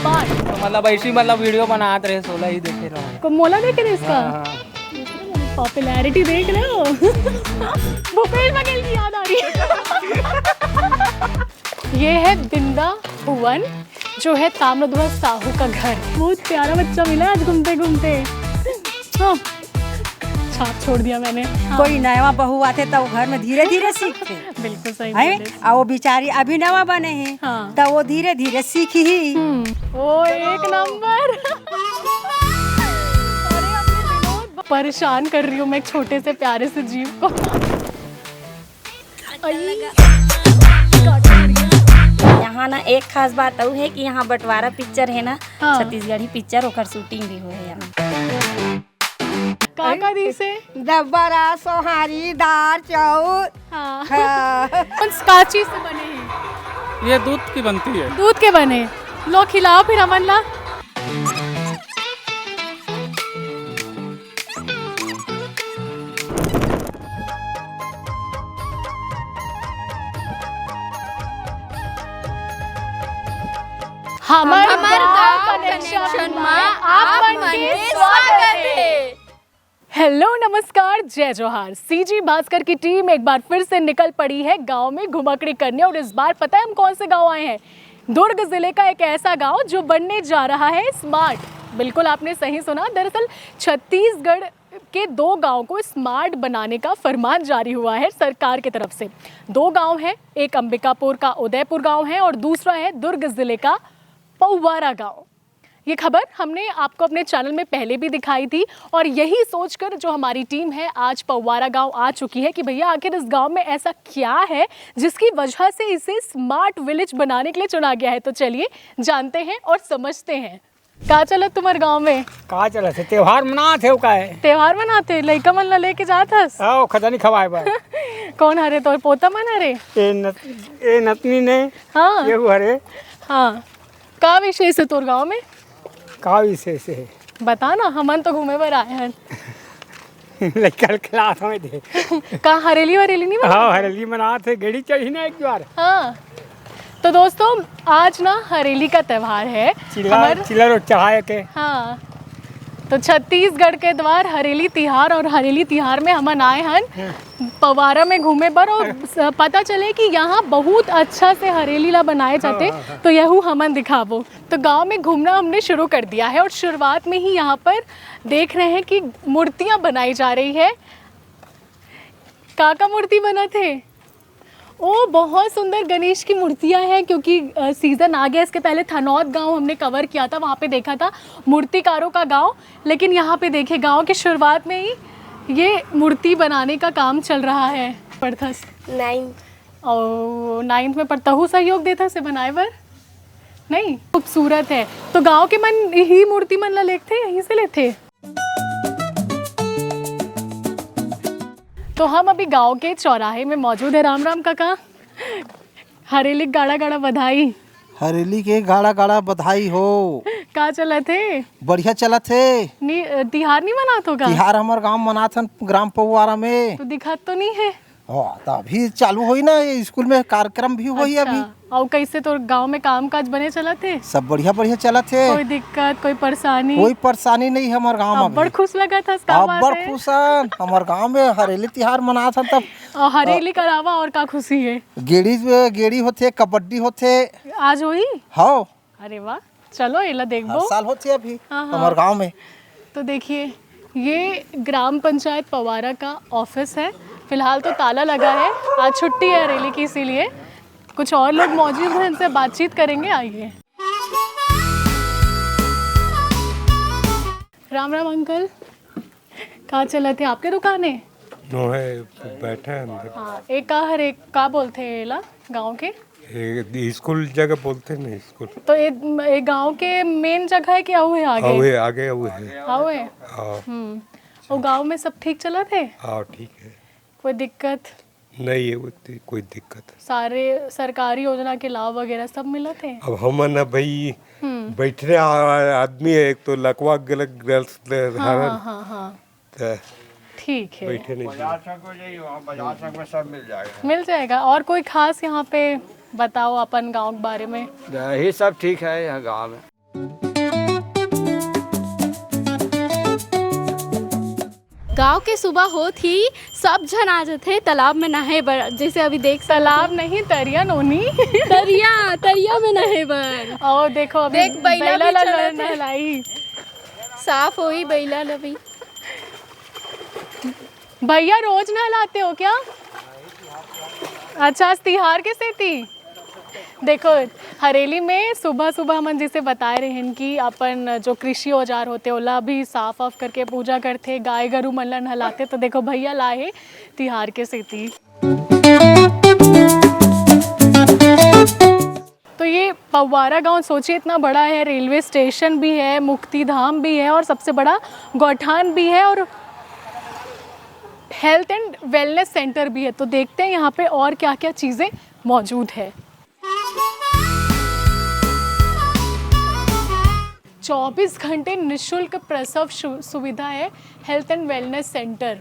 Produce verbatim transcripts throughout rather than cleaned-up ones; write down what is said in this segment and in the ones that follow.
Smart. तो मतलब ऐसी मतलब वीडियो बनात रहे, सोला ही देखे रहो। को मोला देखे रहे इसका? हाँ, हाँ। पॉपुलैरिटी देख रहे हो? भूपेश बघेल की याद आ रही है। ये है बिंदा भुवन, जो है ताम्रध्वज साहू का घर। बहुत प्यारा बच्चा मिला आज घूमते घूमते। हाँ, छाप छोड़ दिया मैंने। हाँ, कोई नवा बहू आथे त वो घर में धीरे धीरे सीखथे। बिल्कुल सही है? बोले। आ वो बिचारी अभी नवा बने हे, हाँ। त वो धीरे धीरे सीखही। हम्म, वो एक नंबर। अरे, अब ये विनोद, परेशान कर रही हूँ मैं एक छोटे से प्यारे से जीव को। यहाँ ना एक खास बात अउ है कि यहाँ बंटवारा पिक्चर है ना, हाँ। छत्तीसगढ़ी पिक्चर, ओकर शूटिंग भी हुए है यहाँ। का का दी से? दबरा, सोहारी, दार, चाउर। हाँ। हाँ। कौन स-, का चीज से बने हैं? ये दूध की बनती है। दूध के बने। लो, खिलाओ फिर हमन ला। हमर हमर गांव गांव कनेक्शन कनेक्शन मा मा आप मन आप मन के के स्वागत स्वागत हे। हे। हेलो, नमस्कार, जय जोहार। सीजी भास्कर की टीम एक बार फिर से निकल पड़ी है गांव में घुमाकड़ी करने। और इस बार पता है हम कौन से गांव आए हैं? दुर्ग जिले का एक ऐसा गांव जो बनने जा रहा है स्मार्ट। बिल्कुल आपने सही सुना। दरअसल छत्तीसगढ़ के दो गांव को स्मार्ट बनाने का फरमान जारी हुआ है सरकार की तरफ से। दो गांव हैं, एक अंबिकापुर का उदयपुर गांव है और दूसरा है दुर्ग जिले का पौवारा गांव। ये खबर हमने आपको अपने चैनल में पहले भी दिखाई थी और यही सोचकर जो हमारी टीम है आज पौवारा गांव आ चुकी है कि भैया आखिर इस गांव में ऐसा क्या है जिसकी वजह से इसे स्मार्ट विलेज बनाने के लिए चुना गया है। तो चलिए जानते हैं और समझते हैं। का चलत तुम्हारे गांव में? का चलत हे? त्योहार मनात हे, का हे? त्योहार मनाते, लइका मन ला लेके जात हस? आओ, खजानी खवाए बर। कौन हरे तोर पोता मन हरे? ए नत-, ए नतनी ने, हाँ। येहू हरे। हाँ, का विशेष है तोर गांव में? का विशेष हे? बता ना, हमन तो घूमे बर आए हन। लइका ल खिलात हवे दे। का हरेली वरेली नहीं बना? हाँ, हरेली मनात हे, गेड़ी चढ़ी ना एक बार। हाँ। तो दोस्तों, आज ना हरेली का त्योहार है। चिल्ला, हमर चिल्ला रोज चढ़ाए के। हाँ, तो छत्तीसगढ़ के द्वार हरेली तिहार, और हरेली तिहार में हमन आए हन पवारा में घूमे बर, और स-, पता चले कि यहाँ बहुत अच्छा से हरेली ला बनाए जाते। हाँ, हाँ। तो यहू हमन दिखाबो। तो गांव में घूमना हमने शुरू कर दिया है और शुरुआत में ही यहाँ पर देख रहे हैं कि मूर्तियाँ बनाई जा रही है। का का मूर्ति बनत हे? ओ, बहुत सुंदर गणेश की मूर्तियाँ हैं, क्योंकि अ, सीजन आ गया। इसके पहले थनौद गांव हमने कवर किया था, वहाँ पे देखा था मूर्तिकारों का गांव। लेकिन यहाँ पे देखिए, गांव की शुरुआत में ही ये मूर्ति बनाने का काम चल रहा है। पढ़थस? नाइन्थ। और नाइन्थ में पढ़, तहू सहयोग देथस बनाए बर? नहीं, खूबसूरत है। तो गांव के मन ही मूर्ति मन ला लेथे, यहीं से लेथे। तो हम अभी गांव के चौराहे में मौजूद है। राम राम काका, हरेली गाड़ा गाड़ा बधाई। हरेली के गाड़ा गाड़ा बधाई हो। का चलत हे? बढ़िया चलत हे। नी, तिहार नहीं मनात हो का? तिहार हमर गांव मनाथन, ग्राम पौवारा में। तो दिखत तो नहीं है। हाँ, तो अभी चालू होई ना, ये स्कूल में कार्यक्रम भी होई अभी। और कैसे तोर गांव में काम काज बने चलत हे? सब बढ़िया बढ़िया चलत हे। कोई दिक्कत, कोई परेशानी? कोई परेशानी नहीं है हमारे गांव में अब्बड़ अभी। खुश लगत हस, का बात अब्बड़ है? खुश हन हमारे गांव में हरेली तिहार मनाथन तब। और हरेली के अलावा और का खुशी है? गेड़ी, गेड़ी होथे, कबड्डी होथे। आज होई? हाँ। अरे वाह, चलो एला देखबो। हर साल होथे अभी हाँ, हाँ। हमारे गांव में। तो देखिए, ये ग्राम पंचायत पवारा का ऑफिस है। फिलहाल तो ताला लगा है, आज छुट्टी है हरेली की, इसीलिए। कुछ और लोग मौजूद हैं, इनसे बातचीत करेंगे। आइए। राम राम अंकल, का चलत हे? आपके दुकान है? नो है, बैठे हैं अंदर। हाँ, एक का हर एक का बोलते हैं एला गांव के? ये स्कूल जगह बोलते हैं ना, स्कूल। तो ये, ये गांव के मेन जगह है कि अउ है आगे? अउ है, आगे अउ है। अउ है? हाँ, हम्म। वो गांव में सब ठीक चलत हे? हाँ, ठीक है। कोई दिक्कत? नहीं है, उतनी कोई दिक्कत। सारे सरकारी योजना के लाभ वगैरह सब मिलत हे? अब हमन ना भाई हम्म। बैठने आ-, आदमी है, एक तो लकवा गलत गलत हाँ, हाँ, हाँ, हाँ। तो ठीक है, बैठे नहीं। मिल जाएगा। और कोई खास यहाँ पे बताओ अपन गांव के बारे में। यही सब ठीक है यहाँ गांव में। गांव के सुबह होत ही सब झन आ जथे तालाब में नहाए बर, जैसे अभी देख सकत हो। तालाब नहीं, तरिया नोनी। तरिया, तरिया में नहाए बर। और देखो, अभी देख, बइला बइला भी ला चलत हे। नहलाई। साफ होई बइला ल भी। भैया, रोज नहलाते हो क्या? अच्छा, आज तिहार के सेती। देखो, हरेली में सुबह-सुबह हमन जैसे बताए रहेन कि अपन जो कृषि औजार होते, ओला भी साफ-वाफ करके पूजा करथे, गाय-गरू मन ला नहलाथे। तो देखो, भैया लाए हे तिहार के सेती। तो ये पवारा गांव, सोचिए, इतना बड़ा है, रेलवे स्टेशन भी है, मुक्ति धाम भी है और सबसे बड़ा गौठान भी है और हेल्थ एंड वेलनेस सेंटर भी है। तो देखते हैं यहाँ पे और क्या-क्या चीज़ें मौजूद है। चौबीस घंटे निशुल्क प्रसव सु-, सुविधा है हेल्थ एंड वेलनेस सेंटर।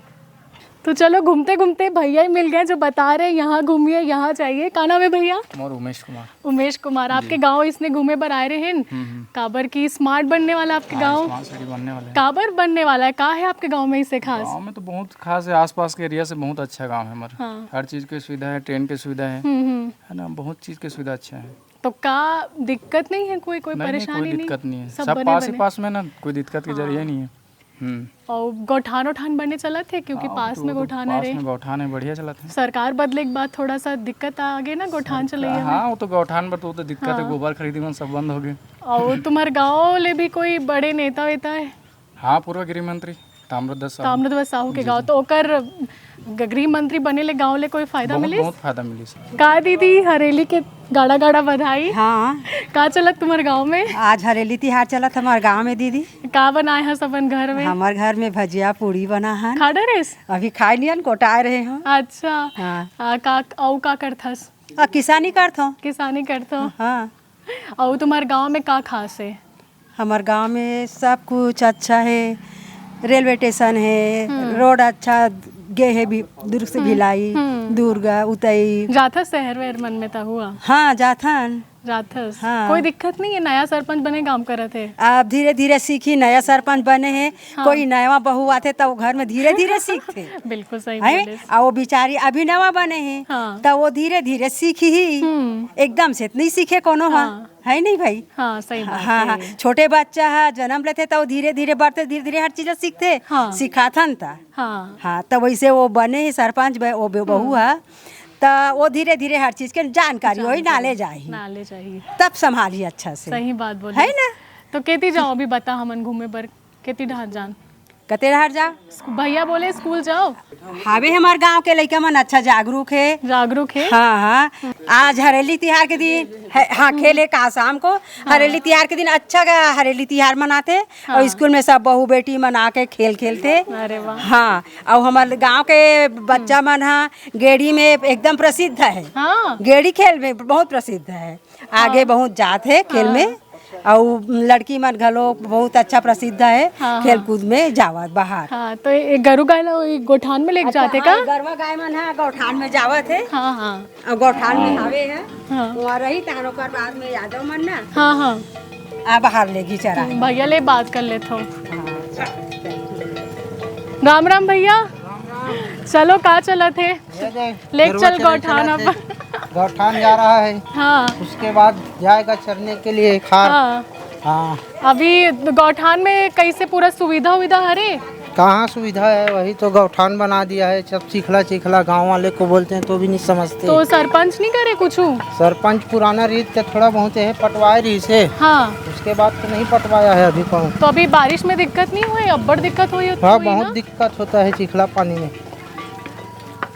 तो चलो, घूमते-घूमते भैया ही मिल गए जो बता रहे हैं, "यहाँ घूमिए, यहाँ जाइए।" का नाम है भैया? मोर उमेश कुमार। उमेश कुमार, जी। आपके गांव इसने घूमे बर आए रहे हैं? हम्म, हम्म। काबर की स्मार्ट बनने वाला आपके हाँ, गांव? स्मार्ट सिटी बनने वाला है। काबर बनने वाला है? का है आपके गांव में इसे खास? गांव में तो बहुत खास है, आसपास के एरिया से बहुत अच्छा गांव है हमारा। हाँ। हर चीज़ की सुविधा है, ट्रेन की सुविधा है, हम्म, हम्म। है ना, बहुत चीज़ की सुविधा अच्छा है। तो का दिक्कत नहीं है कोई, कोई नहीं, नहीं, परेशानी कोई नहीं? दिक्कत नहीं है। सब सब बने पास ही बने? पास में ना, कोई दिक्कत की हाँ। जरूरत नहीं है। हम्म। और गौठान वौठान बने चलत है, क्योंकि हाँ, पास तो, में तो गौठान पास हरे। में गौठान है, बढ़िया चलत है। सरकार बदले के बाद थोड़ा सा दिक्कत आ गए ना गौठान सरकार, चलैया में। हाँ, वो तो गौठान पर तो, वो तो दिक्कत है, हाँ। गोबर खरीदी मन सब बंद हो गए। और तुम्हारे गाँव ले भी कोई बड़े नेता वेता है? हाँ, पूर्व गृह मंत्री ताम्रध्वज साहू। ताम्रध्वज साहू के जी, गाँव, जी। तो ओकर ग-, गृह मंत्री बने ले गाँव ले कोई फायदा बहुत, मिलिस? बहुत फायदा मिलिस। का दीदी, हरेली के गाड़ा गाड़ा बधाई। हाँ। का चलत तुम्हारे गाँव में? आज हरेली तिहार चलत हमारे गाँव में दीदी। का बनाए हस अपन घर में? हमारे घर में भजिया पूड़ी बना हन। खा डरेस? अभी खाए नियन कोटाए रहे हो। अच्छा। हाँ। आ, का, अउ का करथस? आ, किसानी करथो। किसानी करथो। हाँ। अउ तुम्हारे गाँव में का खास है? हमारे गाँव में सब कुछ अच्छा है, रेलवे स्टेशन है, हम्म। रोड अच्छा गे है भी, दुर्ग से हम्म, भिलाई, हम्म। दुर्ग, उतई। जाथस शहर वेर मन में त हुआ? हाँ, जाथन। जाथस। हाँ। कोई दिक्कत नहीं है, नया सरपंच बने काम करत है। अब धीरे धीरे सीखी, नया सरपंच बने हैं, हाँ। कोई नया बहू आथे त वो घर में धीरे धीरे सीखथे। बिल्कुल सही हैं? बोले। आ वो बिचारी अभी नवा बने हैं, हाँ। त वो धीरे धीरे सीखी ही। हम्म। एकदम से नहीं सीखे कोनो ह। हाँ। है नहीं भाई? हाँ, सही बात हाँ, है। हाँ। छोटे बच्चा ह, जन्म लेथे त वो धीरे धीरे बढ़थे, धीरे धीरे हर चीज सीखथे, हाँ। सिखाथन त। हाँ। हाँ, त वैसे वो बने ही सरपंच ब-, वो ब-, बहू हम्म। ह, त वो धीरे धीरे हर चीज के जानकारी वही जानकारी। नाले जाही। नाले जाही। तब संभाली अच्छा से। सही बात बोले। है ना? तो केती जाओ अभी बता हमन घूमे बर, केती डहार जान? कते डहार जाओ? स्कू-, भैया बोले स्कूल जाओ। हावे हमार गांव के लइका मन अच्छा जागरूक है। जागरूक है? हाँ, हाँ। आज हरेली तिहार के दिन है, हाँ, खेले का शाम को। हाँ। हरेली तिहार के दिन अच्छा गा-, हरेली तिहार मनाथे हाँ। और स्कूल में सब बहू बेटी मन आके खेल खेलथे। अरे वाह। हाँ, और हमार गांव के बच्चा मन हा गेड़ी में एकदम प्रसिद्ध है। हाँ। गेड़ी खेल में बहुत प्रसिद्ध है। आगे हाँ। बहुत जात है खेल में, हाँ। अउ लड़की मन घलो बहुत अच्छा प्रसिद्ध है हाँ, खेल हाँ। कूद में जावत बाहर। हाँ, तो ये गरु गाय ला ये गोठान में लेके अच्छा, जाते हाँ, का? ये गरवा गाय मन ह गोठान में जावत है। हाँ, हाँ। अउ गोठान में हावे है। हाँ। वहाँ रही तहन ओकर बाद में यादव मन ना। हाँ, हाँ। आ बाहर लेगी चरा। हम्म, भैया ले बात कर लेथो। हाँ। राम राम भैया। चलो, का चलत है? ये देख, लेक गरुआ चल चरे गौठान चलत है। अब। गौठान जा रहा है। हाँ। उसके बाद जाएगा चरने के लिए खार। हाँ। हाँ। अभी गौठान में कैसे पूरा सुविधा उविधा हरे? कहाँ सुविधा है, वही तो गौठान बना दिया है, सब चिखला चिखला, गांव वाले को बोलते हैं तो भी नहीं समझते। तो सरपंच नहीं करे कुछ? सरपंच पुराना रीत के थोड़ा बहुत है, पटवाए रही से। हाँ। उसके बाद तो नहीं पटवाया है अभी कौन। तो अभी बारिश में दिक्कत नहीं हुई? अब्बड़ दिक्कत हुई हाँ, होती ना? बहुत दिक्कत होता है चिखला पानी में।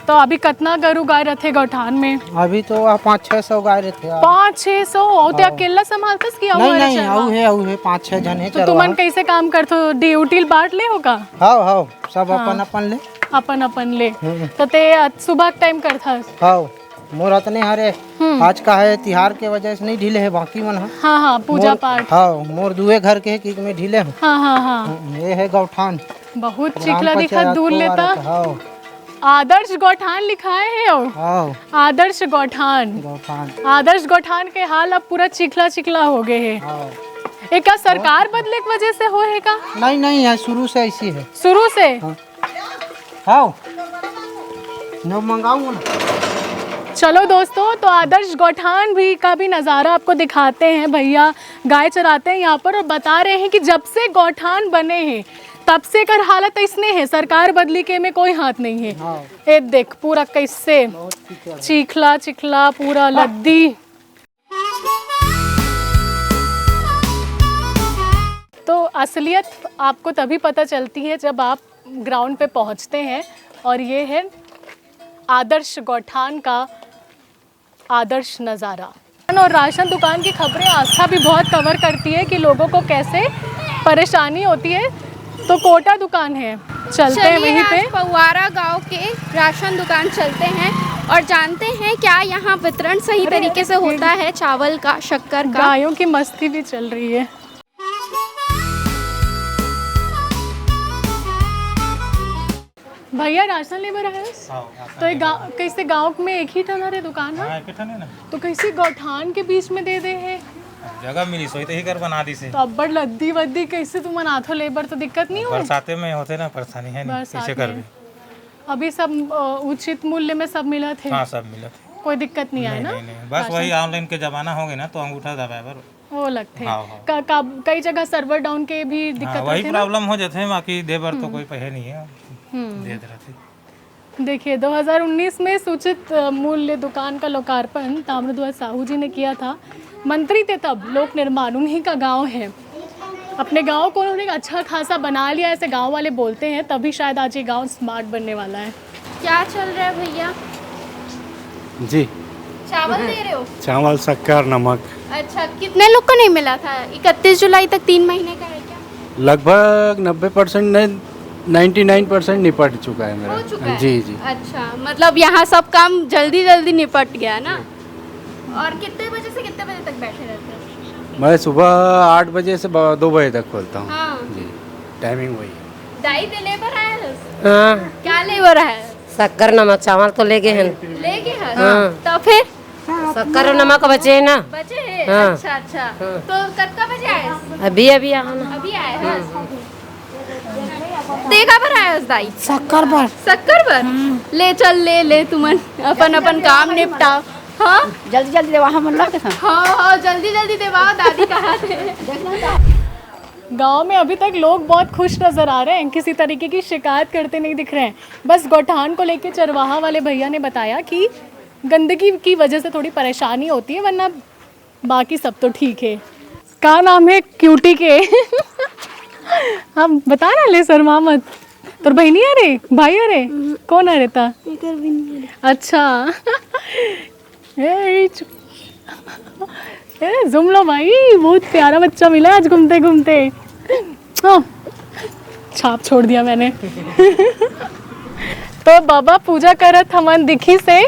तो अभी कतना गरु गाय रथे गौठान में? अभी तो वह पाँच छः सौ गाय रथे यार। पाँच छः सौ? और ते हाँ। अकेला संभालथस कि अउ नहीं, हरे नहीं, चरवा? अउ है, अउ है, पाँच छः जन है तो चरवा। तुमन कैसे काम करथो? ड्यूटी बांट ले हो का? हाव, हाव, सब हाँ। अपन, अपन ले। अपन, अपन ले। हम्म। तो ते सुबह टाइम करथस? हाव, मोर अतने हरे। हम्म। आज का है तिहार के वजह से नहीं ढीले है, बाकी मन ह। हाँ, हाँ, पूजा मोर, पाठ। हाव, मोर दुए घर के है कि मैं ढीले हूँ। हाँ, हाँ, हाँ। हम्म, ये है गौठान। बहुत राम चिखला दिखत पंचायत दूर को लेता। आ रहा था, हाँ। आदर्श गौठान लिखाए है ओ। हाँ। आदर्श गौठान। गौठान। आदर्श गौठान के हाल अब पूरा चिखला चिखला हो गए है। हाँ। ये का सरकार बदले के वजह से हो है का? नहीं, नहीं है, शुरू से ऐसी है। शुरू से? हाँ। आओ, जो मंगाऊंगा ना। चलो दोस्तों, तो आदर्श गौठान भी का भी नज़ारा आपको दिखाते हैं। भैया गाय चराते हैं यहाँ पर और बता रहे हैं कि जब से गौठान बने हैं तब से कर हालत इसने है, सरकार बदली के में कोई हाथ नहीं है। हाँ। ये देख पूरा कैसे बहुत कीचड़ है। चीखला चीखला पूरा लद्दी। तो असलियत आपको तभी पता चलती है जब आप ग्राउंड पे पहुंचते हैं। और ये है आदर्श गौठान का आदर्श नज़ारा। और राशन दुकान की खबरें आस्था भी बहुत कवर करती है कि लोगों को कैसे परेशानी होती है। तो कोटा दुकान है, चलते हैं चलिए, वहीं पे। आज पवारा गांव के राशन दुकान चलते हैं और जानते हैं क्या यहाँ वितरण सही तरीके से होता है चावल का, शक्कर का। गायों की मस्ती भी चल रही है। भैया राशन ले बर आए हो? तो ये गाँव, कैसे गाँव में एक ही ठन हरे दुकान है? हाँ, एक ठन है ना। तो कैसे गौठान के बीच में दे दे है? जगह मिली सोई तो ही घर बना दी से। तो अब्बड़ लद्दी वद्दी कैसे तुम मनाथो, लेबर तो दिक्कत नहीं हो? बरसाते में होते ना, परेशानी है नहीं, बरसात कैसे में। करबे? अभी सब अ, उचित मूल्य में सब मिला थे? हाँ, सब मिलत है। कोई दिक्कत नहीं आया नहीं, ना? नहीं, नहीं, बस वही ऑनलाइन के जमाना हो गया ना, तो अंगूठा दबाए बर। वो लगते हैं। हाँ, हाँ। का, का, कई जगह सर्वर डाउन के भी दिक्कत हाँ, वही होती है ना? प्रॉब्लम हो जाते हैं, बाकी दे बर तो कोई पहे नहीं है, हम्म। देत रहते। देखिए, दो हज़ार उन्नीस में सूचित अ, मूल्य दुकान का लोकार्पण ताम्रध्वज साहू जी ने किया था। मंत्री थे तब, लोक निर्माण उन्हीं का गांव है। अपने गांव को उन्होंने अच्छा खासा बना लिया, ऐसे गांव वाले बोलते हैं, तभी शायद आज ये गांव स्मार्ट बनने वाला है। क्या चल रहा है भैया? जी। चावल दे रहे हो? चावल, शक्कर, नमक। अच्छा, कितने लोग को नहीं मिला था? इकतीस जुलाई तक तीन महीने का है क्या? लगभग नब्बे परसेंट नहीं, नाइन्टी नाइन परसेंट निपट चुका है मेरा। हो चुका है? जी, जी। अच्छा, मतलब यहाँ सब काम जल्दी जल्दी निपट गया ना? और कितने बजे से कितने बजे तक बैठे रहते हो? मैं सुबह आठ बजे से ब- दो बजे तक खोलता हूँ। हाँ। जी, टाइमिंग वही है। दाई दे लेबर आया है? हाँ, क्या लेबर आया है? शक्कर नमक चावल तो ले गए हैं। ले गए हैं? हाँ। तो फिर शक्कर और नमक बचे है ना। बचे हैं? हाँ। अच्छा, अच्छा। तो कब का बजे आए? अभी अभी आया ना। अभी आए हैं। ते का बर आए हस दाई? शक्कर बर। शक्कर बर? ले चल, ले ले तुमन अपन अपन काम निपटाओ। हाँ, जल्दी जल्दी देवा हमन ला के था। हाँ, हाँ, जल्दी जल्दी देवाओ, दादी कहा थे। गांव में अभी तक लोग बहुत खुश नजर आ रहे हैं, किसी तरीके की शिकायत करते नहीं दिख रहे हैं। बस गौठान को लेके चरवाहा वाले भैया ने बताया कि गंदगी की वजह से थोड़ी परेशानी होती है, वरना बाकी सब तो ठीक है। का नाम है क्यूटी के? हम बता ना ले, शर्मा मत। तोर बहनी आ रे, भाई आ रे, कौन आ रहता? अच्छा। ए, चुप। ए, जूम लो भाई, बहुत प्यारा बच्चा मिला आज घूमते घूमते। हाँ, छाप छोड़ दिया मैंने। तो बाबा पूजा करत हमन दिखी से,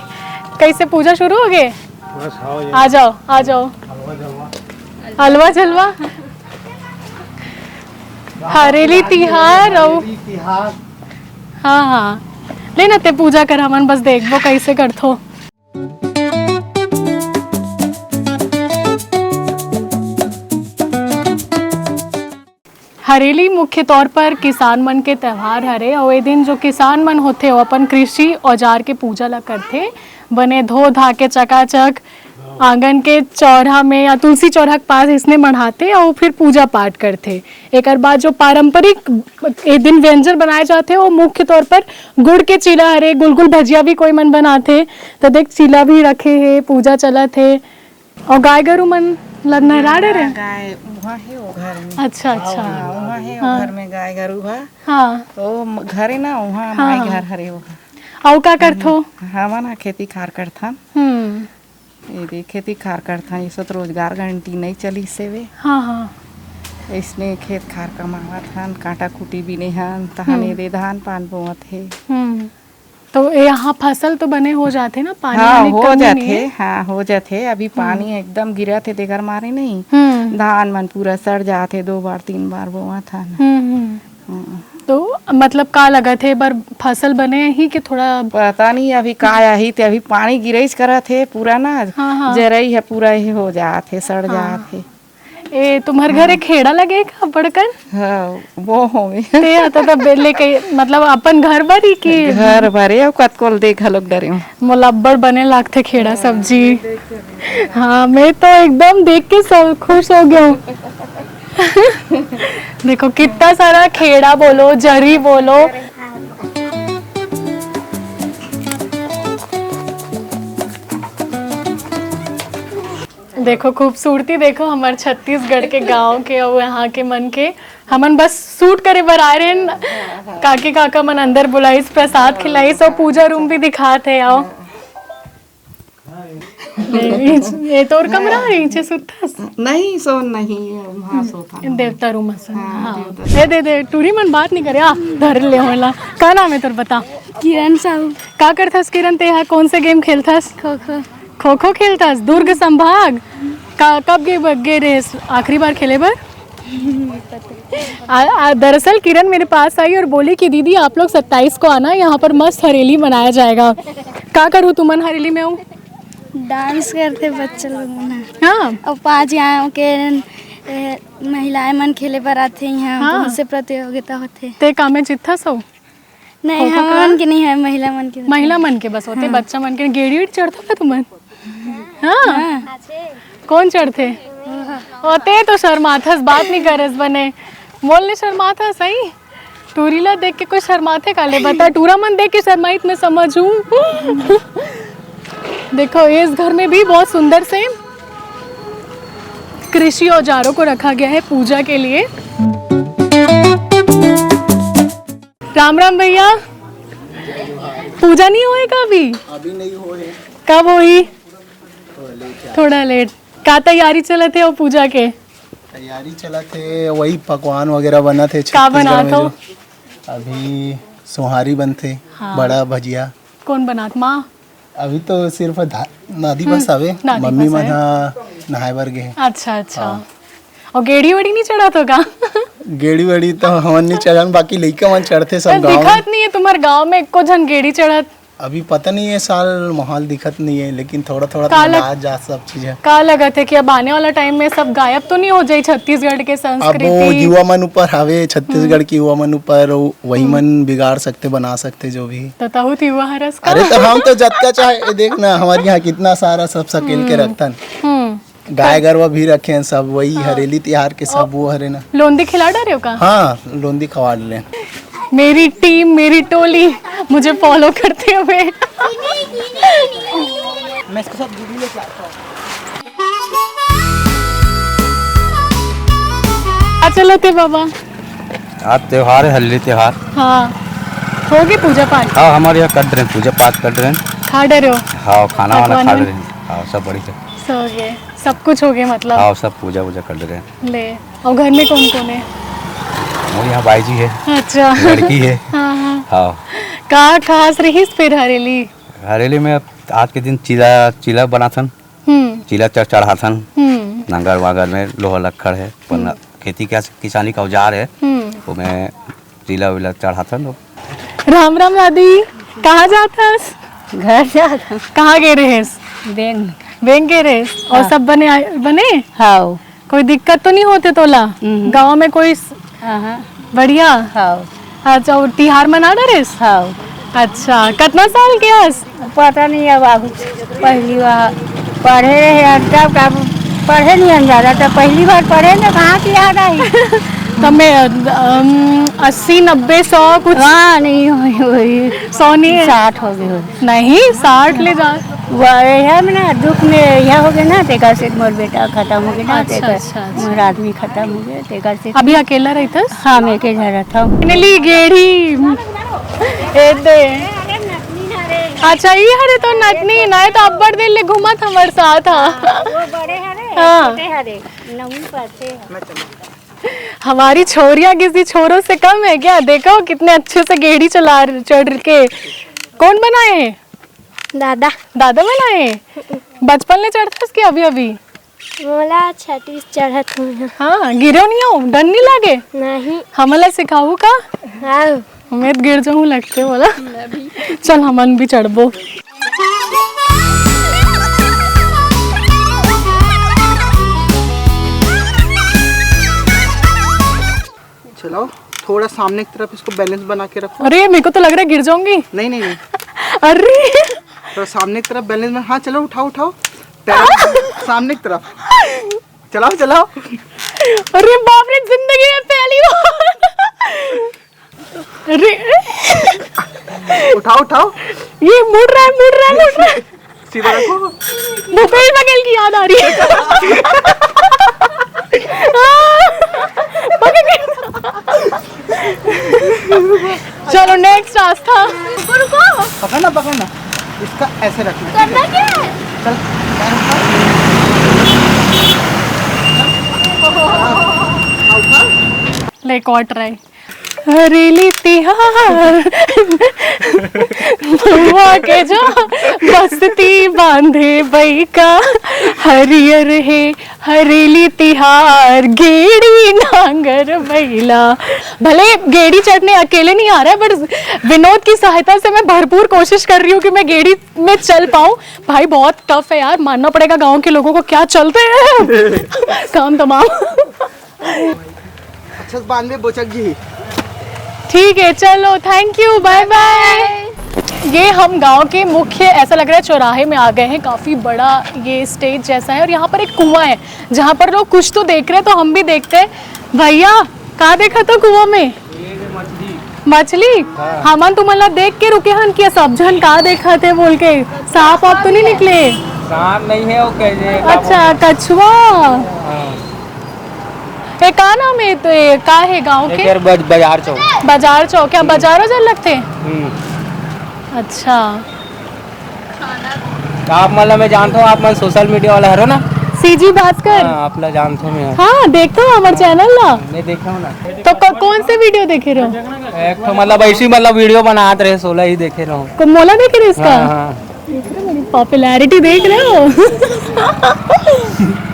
कैसे पूजा शुरू हो गए? आ जाओ, आ जाओ। हलवा जलवा। हरेली तिहार अउ हाँ, हाँ। ले ना ते पूजा कर, हमन बस देखबो कैसे करथो। हरेली मुख्य तौर पर किसान मन के त्योहार हरे, अउ ए दिन जो किसान मन होथे, वो अपन कृषि औजार के पूजा ला करथे। बने धो धा के चकाचक आंगन के चौरा में या तुलसी चौरा के पास इसने मढ़ाथे अउ फिर पूजा पाठ करथे। एकर बाद जो पारंपरिक ए दिन व्यंजन बनाए जाथे, वो मुख्य तौर पर गुड़ के चीला हरे, गुलगुल भजिया भी कोई मन बनाथे। तो देख, चीला भी रखे हे, पूजा चलत हे। और गाय गरु मन ला नहरा डरे? गाय उहाँ हे, वो घर में। अच्छा, अच्छा। हाँ, उहाँ हे, वो हाँ। घर में गाय गरु बा। हाँ। तो म- घरे ना, उहाँ हाँ, माई हाँ। घर हरे वो घर। अउ का करथो? हमन ह खेती खार करथन। हम्म। ये दे खेती खार करथन, ये सब तो रोजगार गारंटी नहीं चली से वे। हाँ, हाँ। इसने खेत खार कमावत हन, कांटा खूटी बीने हन, तहन हम्म। ये दे धान पान बोवत हे। हम्म। तो यहाँ फसल तो बने हो जाथे ना, पानी हाँ, वानी हो कमी जाथे, नहीं है? हाँ, हो जाथे। अभी पानी एकदम गिरत हे, तेकर मारे नहीं। हम्म। धान मन पूरा सड़ जाथे, दो बार, तीन बार बोवत हन। हम्म, हम्म। हम्म। तो मतलब का लगत हे, ए बार फसल बने ही कि थोड़ा? पता नहीं अभी का आही, ते अभी पानी गिरइच करत हे पूरा ना, हाँ, हाँ। जरई हे पूरा ही हो जात हे, सड़ हाँ। जात हे। ए, तुम्हर घर एक खेड़ा लगे का बड़कन? हाँ, वो होवे। ते ह त, त बे-, लेके, मतलब, अपन घर बर ही कि? घर बर हे, अउ कतको ल दे घलोक डरे हूँ। मोला अब्बड़ बने लागथे खेड़ा सब्जी। हाँ, मैं तो एकदम देख के सब खुश हो गया हूँ। देखो, कितना सारा खेड़ा बोलो, जरी बोलो। देखो, खूबसूरती देखो हमर छत्तीसगढ़ के गांव के अउ यहाँ के मन के। हमन बस shoot करे बर आए रहेन। काकी काका मन अंदर बुलाइस, प्रसाद खिलाइस अउ पूजा room भी दिखात हे। आओ। ले, ये तोर कमरा हे, नीचे सुतथस? नहीं, सोन नहीं, वहाँ सोता हूँ। देवता room असन। हाँ, हाँ। देवता। ए, दे, दे, टूरी मन बात नहीं करे, आ, धर ले होला। का नाम हे तोर, बता? किरण साहू। का करथस किरण, ते हा कौन से game खेलथस? खो खो। खो खो खेलथस? दुर्ग संभाग? का, कब गे, गे रेहेस आखिरी बार खेले बर? आ, आ, दरअसल किरण मेरे पास आई और बोली कि दीदी, आप लोग सत्ताईस को आना, यहाँ पर मस्त हरेली मनाया जाएगा। का करू तुमन हरेली में हो? Dance करथे बच्चा लोग मन ह। हाँ। अउ पाँच गाँव के, ए, महिलाएं मन खेले बर आथे यहाँ, हाँ। बहुत से प्रतियोगिता होथे। ते का में जीतथस हो? नहीं, खो खो हमन के नहीं है, महिला मन के। महिला मन के बस होथे, हाँ। बच्चा मन के। गेड़ी वेड़ी चढ़थो का तुमन? हाँ। हाँ। कौन चढ़थे? ओते तो शर्माथस, बात नहीं करस बने। बोल ले शर्माथस, सही? टूरी ला देख के कोई शर्माथे का ले? बता, टूरा मन देख के शर्माई त मैं समझ हूँ। देखो, इस घर में भी बहुत सुंदर से कृषि औजारों को रखा गया है पूजा के लिए। राम राम भैया, पूजा नहीं होएगा अभी? अभी नहीं होए। कब होई? थोड़ा लेट। का तैयारी चलत हे वो पूजा के? तैयारी चलत हे, वही पकवान वगैरह बनत हे का छत्तीसगढ़ बनात में हो? जो अभी सोहारी बनथे, हाँ। बड़ा भजिया। कौन बनात, माँ? अभी तो सिर्फ धा-, दादी हम्म, बस आवे, दादी मम्मी बस मन आवे। हा नहाए बर गे हे। अच्छा, अच्छा। हाँ। और गेड़ी वेड़ी नहीं चढ़ात हो का? गेड़ी वेड़ी तो हमन नहीं चढ़न, बाकी लइका मन चढ़थे सब गाँव में। दिखत नहीं है तुम्हारे गाँव में एको झन गेड़ी चढ़त। अभी पता नहीं ये साल माहौल दिखत नहीं है, लेकिन थोड़ा-थोड़ा तो का लग-, आ जा सब चीजें। का लगत है कि अब आने वाला time में सब गायब तो नहीं हो जाए छत्तीसगढ़ के अब वो संस्कृति? युवा मन ऊपर हवे, छत्तीसगढ़ हम्म। के युवा मन ऊपर, वो, वही हम्म। मन बिगाड़ सकते, बना सकते जो भी। तो तहु तो युवा हरस का? अरे तो हम तो जतका चाहे, देख ना, हमारे यहाँ कितना सारा सब सकेल के हम्म। रखतन। हम्म। गाय गरवा भी रखे हैं सब, वही हाँ। हरेली तिहार के सब वो हरे ना। लोंदी खिला डारे हो का? हाँ, लोंदी खवा ले। मेरी team, मेरी टोली मुझे follow करते हुए। मैं इसके साथ गुडी लेके आता हूँ। आ चलो थे बाबा। आज त्योहार है, हल्ली त्योहार। हाँ, हो गए पूजा पाठ? हाँ, हमारे यहाँ कर रहे हैं, पूजा पाठ कर रहे हैं। खा डरे हो? हाँ, खाना वाना खा पकवान? रहे हैं। हाँ, सब बढ़िया। सो गए, सब कुछ हो गया मतलब? हाँ, सब पूजा वूजा कर रहे हैं। ले, और घर में कौन कौन है? वो यहाँ बाई जी है। अच्छा। लड़की है। हाँ, हाँ। हाँ। का खास रहीस फिर हरेली? हरेली में आज के दिन चीला, चीला बनाथन। हम्म। चीला चढ़ चढ़ाथन। हम्म। नांगर वांगर में लोहा लक्खड़ है, अपन हम्म। खेती का किसानी का औजार है। हम्म। ओमे चीला वीला चढ़ाथन लोग। राम राम दादी, कहाँ जात हस? घर जात हस। कहाँ गे रहेस? बैंक। बैंक गे रहेस? और हाँ। सब बने आए, बने? हाँ। कोई दिक्कत तो नहीं होते तोला? हम्म। गाँव में कोई स-, हाँ, हाँ। बढ़िया? हाँ। अच्छा, और तिहार मना डरेस? हाँ। अच्छा, कितना साल के हस? पता नहीं, अब आगू पहली बार पढ़े रहे, अब तब का पढ़े नहीं हम ज्यादा, तब पहली बार पढ़े तो कहाँ से याद आई? तब मैं, अम, अस्सी, नब्बे, सौ कुछ? हाँ, नहीं, वही, वही। सौ नहीं है? साठ हो गए हो। नहीं, साठ ले जा। वो है ना, दुख में यह हो गया ना, तेकर से मोर बेटा खत्म हो गया ना, अच्छा, तेकर अच्छा, अच्छा। मोर आदमी खत्म हो गया, तेकर से। अभी अकेला रहता? हाँ, मैं अकेला रहता हूँ। Finally, गेड़ी। ए दे। अच्छा, ई हरे तो नतनी, नहीं तो अब्बड़ दिन ले घूमत हमर साथ हा। हाँ, वो बड़े हरे, हाँ। छोटे हरे, नौवीं पाछे है। हमारी छोरियाँ किसी छोरों से कम है क्या? देखो कितने अच्छे से गेड़ी चला, चढ़ के। कौन बनाए हैं? दादा। दादा बनाए हैं? बचपन ले चढ़थस कि अभी अभी? मोला छठी चढ़त हूँ। हाँ, गिरो नहीं हो, डर नहीं लागे? नहीं। हमला सिखाऊ का? हाँ। मैं तो गिर जाऊँ लगते बोला। मैं भी। चल, हमन भी चढ़बो। चलाओ, थोड़ा सामने की तरफ इसको बैलेंस बना के रखो। अरे, मेरे को तो लग रहा है गिर जाऊंगी। नहीं, नहीं, नहीं। अरे, थोड़ा सामने की तरफ बैलेंस में। हाँ, चलो, उठाओ, उठाओ। पैर सामने की तरफ। चलाओ, चलाओ। अरे बाप रे, जिंदगी में पहली बार। अरे, उठाओ, उठाओ। ये मुड़ रहा है, मुड़ रहा है, मुड़ रहा है। सीधा रखो। भूपेश बघेल की याद आ रही है। पकड़ के। चलो, नेक्स्ट रास्ता। रुको, रुको। पकड़ना, पकड़ना। इसका ऐसे रखना। करना क्या है? चल, पैर उठा। उठा, उठा। ले, एक और ट्राई। हरेली तिहार महुआ के जो बस्ती बांधे बई का, हरियर हे हरेली तिहार, गेड़ी नांगर बइला। भले गेड़ी चढ़ने अकेले नहीं आ रहा है, पर विनोद की सहायता से मैं भरपूर कोशिश कर रही हूँ कि मैं गेड़ी में चल पाऊँ। भाई, बहुत टफ है यार, मानना पड़ेगा गाँव के लोगों को, क्या चलते हैं काम तमाम। अच्छा, बानवे बोचक जी। ठीक है, चलो, थैंक यू, बाय बाय। ये हम गांव के मुख्य, ऐसा लग रहा है, चौराहे में आ गए हैं। काफ़ी बड़ा ये स्टेज जैसा है और यहाँ पर एक कुआं है जहाँ पर लोग कुछ तो देख रहे हैं, तो हम भी देखते हैं। भैया, का देखा था कुआं में? मछली। हमन तुमन ला देख के रुके हन कि सब झन का देखत हे बोल के। सांप वाप तो नहीं निकले? सांप नहीं है, वो कह दे। अच्छा, कछुआ। हाँ। ए, का नाम है तो, ये का है गांव के? एकर बज-, बाजार चौक। बाजार चौक, क्या बाजार उजार लगते? हम्म। अच्छा। आप मतलब मैं जानता हूँ, आप मन सोशल मीडिया वाला हरो ना? सीजी भास्कर। हाँ, आप ला जानता हूँ मैं। हाँ, देखता हूँ हमारे चैनल ला। मैं देखा हूँ ना। तो क-, कौन से वीडियो देखे रहो? एक तो मतलब ऐसी मतलब वीडियो बनात रहे, सोला ही देखे रहो। को मोला देखे रहे इसका? हाँ, हाँ। पॉपुलैरिटी देख रहे हो?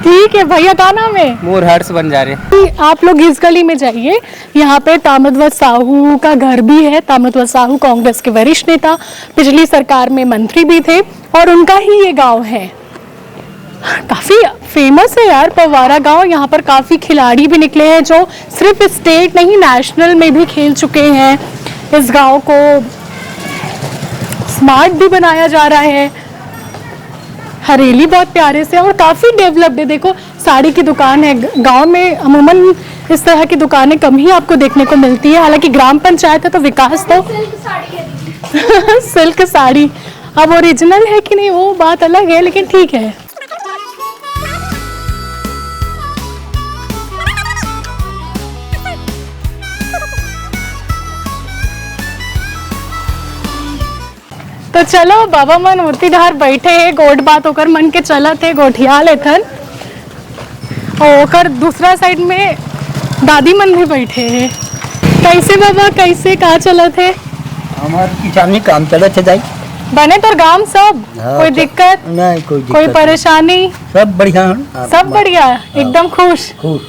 ठीक है भैया, का नाम है? मोर हर्ष बंजारे। आप लोग इस गली में जाइए, यहाँ पे ताम्रध्वज साहू का घर भी है। ताम्रध्वज साहू कांग्रेस के वरिष्ठ नेता, पिछली सरकार में मंत्री भी थे और उनका ही ये गांव है। काफ़ी फेमस है यार पवारा गांव। यहाँ पर काफ़ी खिलाड़ी भी निकले हैं जो सिर्फ स्टेट नहीं, नेशनल में भी खेल चुके हैं। इस गांव को स्मार्ट भी बनाया जा रहा है। हरेली बहुत प्यारे से और काफ़ी डेवलप्ड है। देखो, साड़ी की दुकान है। ग-, गांव में अमूमन इस तरह की दुकानें कम ही आपको देखने को मिलती है। हालांकि ग्राम पंचायत है तो विकास तो सिल्क साड़ी अब ओरिजिनल है कि नहीं, वो बात अलग है, लेकिन ठीक है। तो चलो, बाबा मन ओती डहार बैठे हे, गोठ बात ओकर मन के चलत हे, गोठिया लेथन। और ओकर दूसरा साइड में दादी मन भी बैठे हे। कैसे बाबा, कैसे का चलत हे? हमार किसानी काम चलत हे दाई। बने तोर गांव सब? हाँ, कोई सब। दिक्कत? नहीं, कोई कोई दिक्कत नहीं। परेशानी? सब बढ़िया है। हाँ, सब हाँ। बढ़िया, हाँ। एकदम खुश? खुश।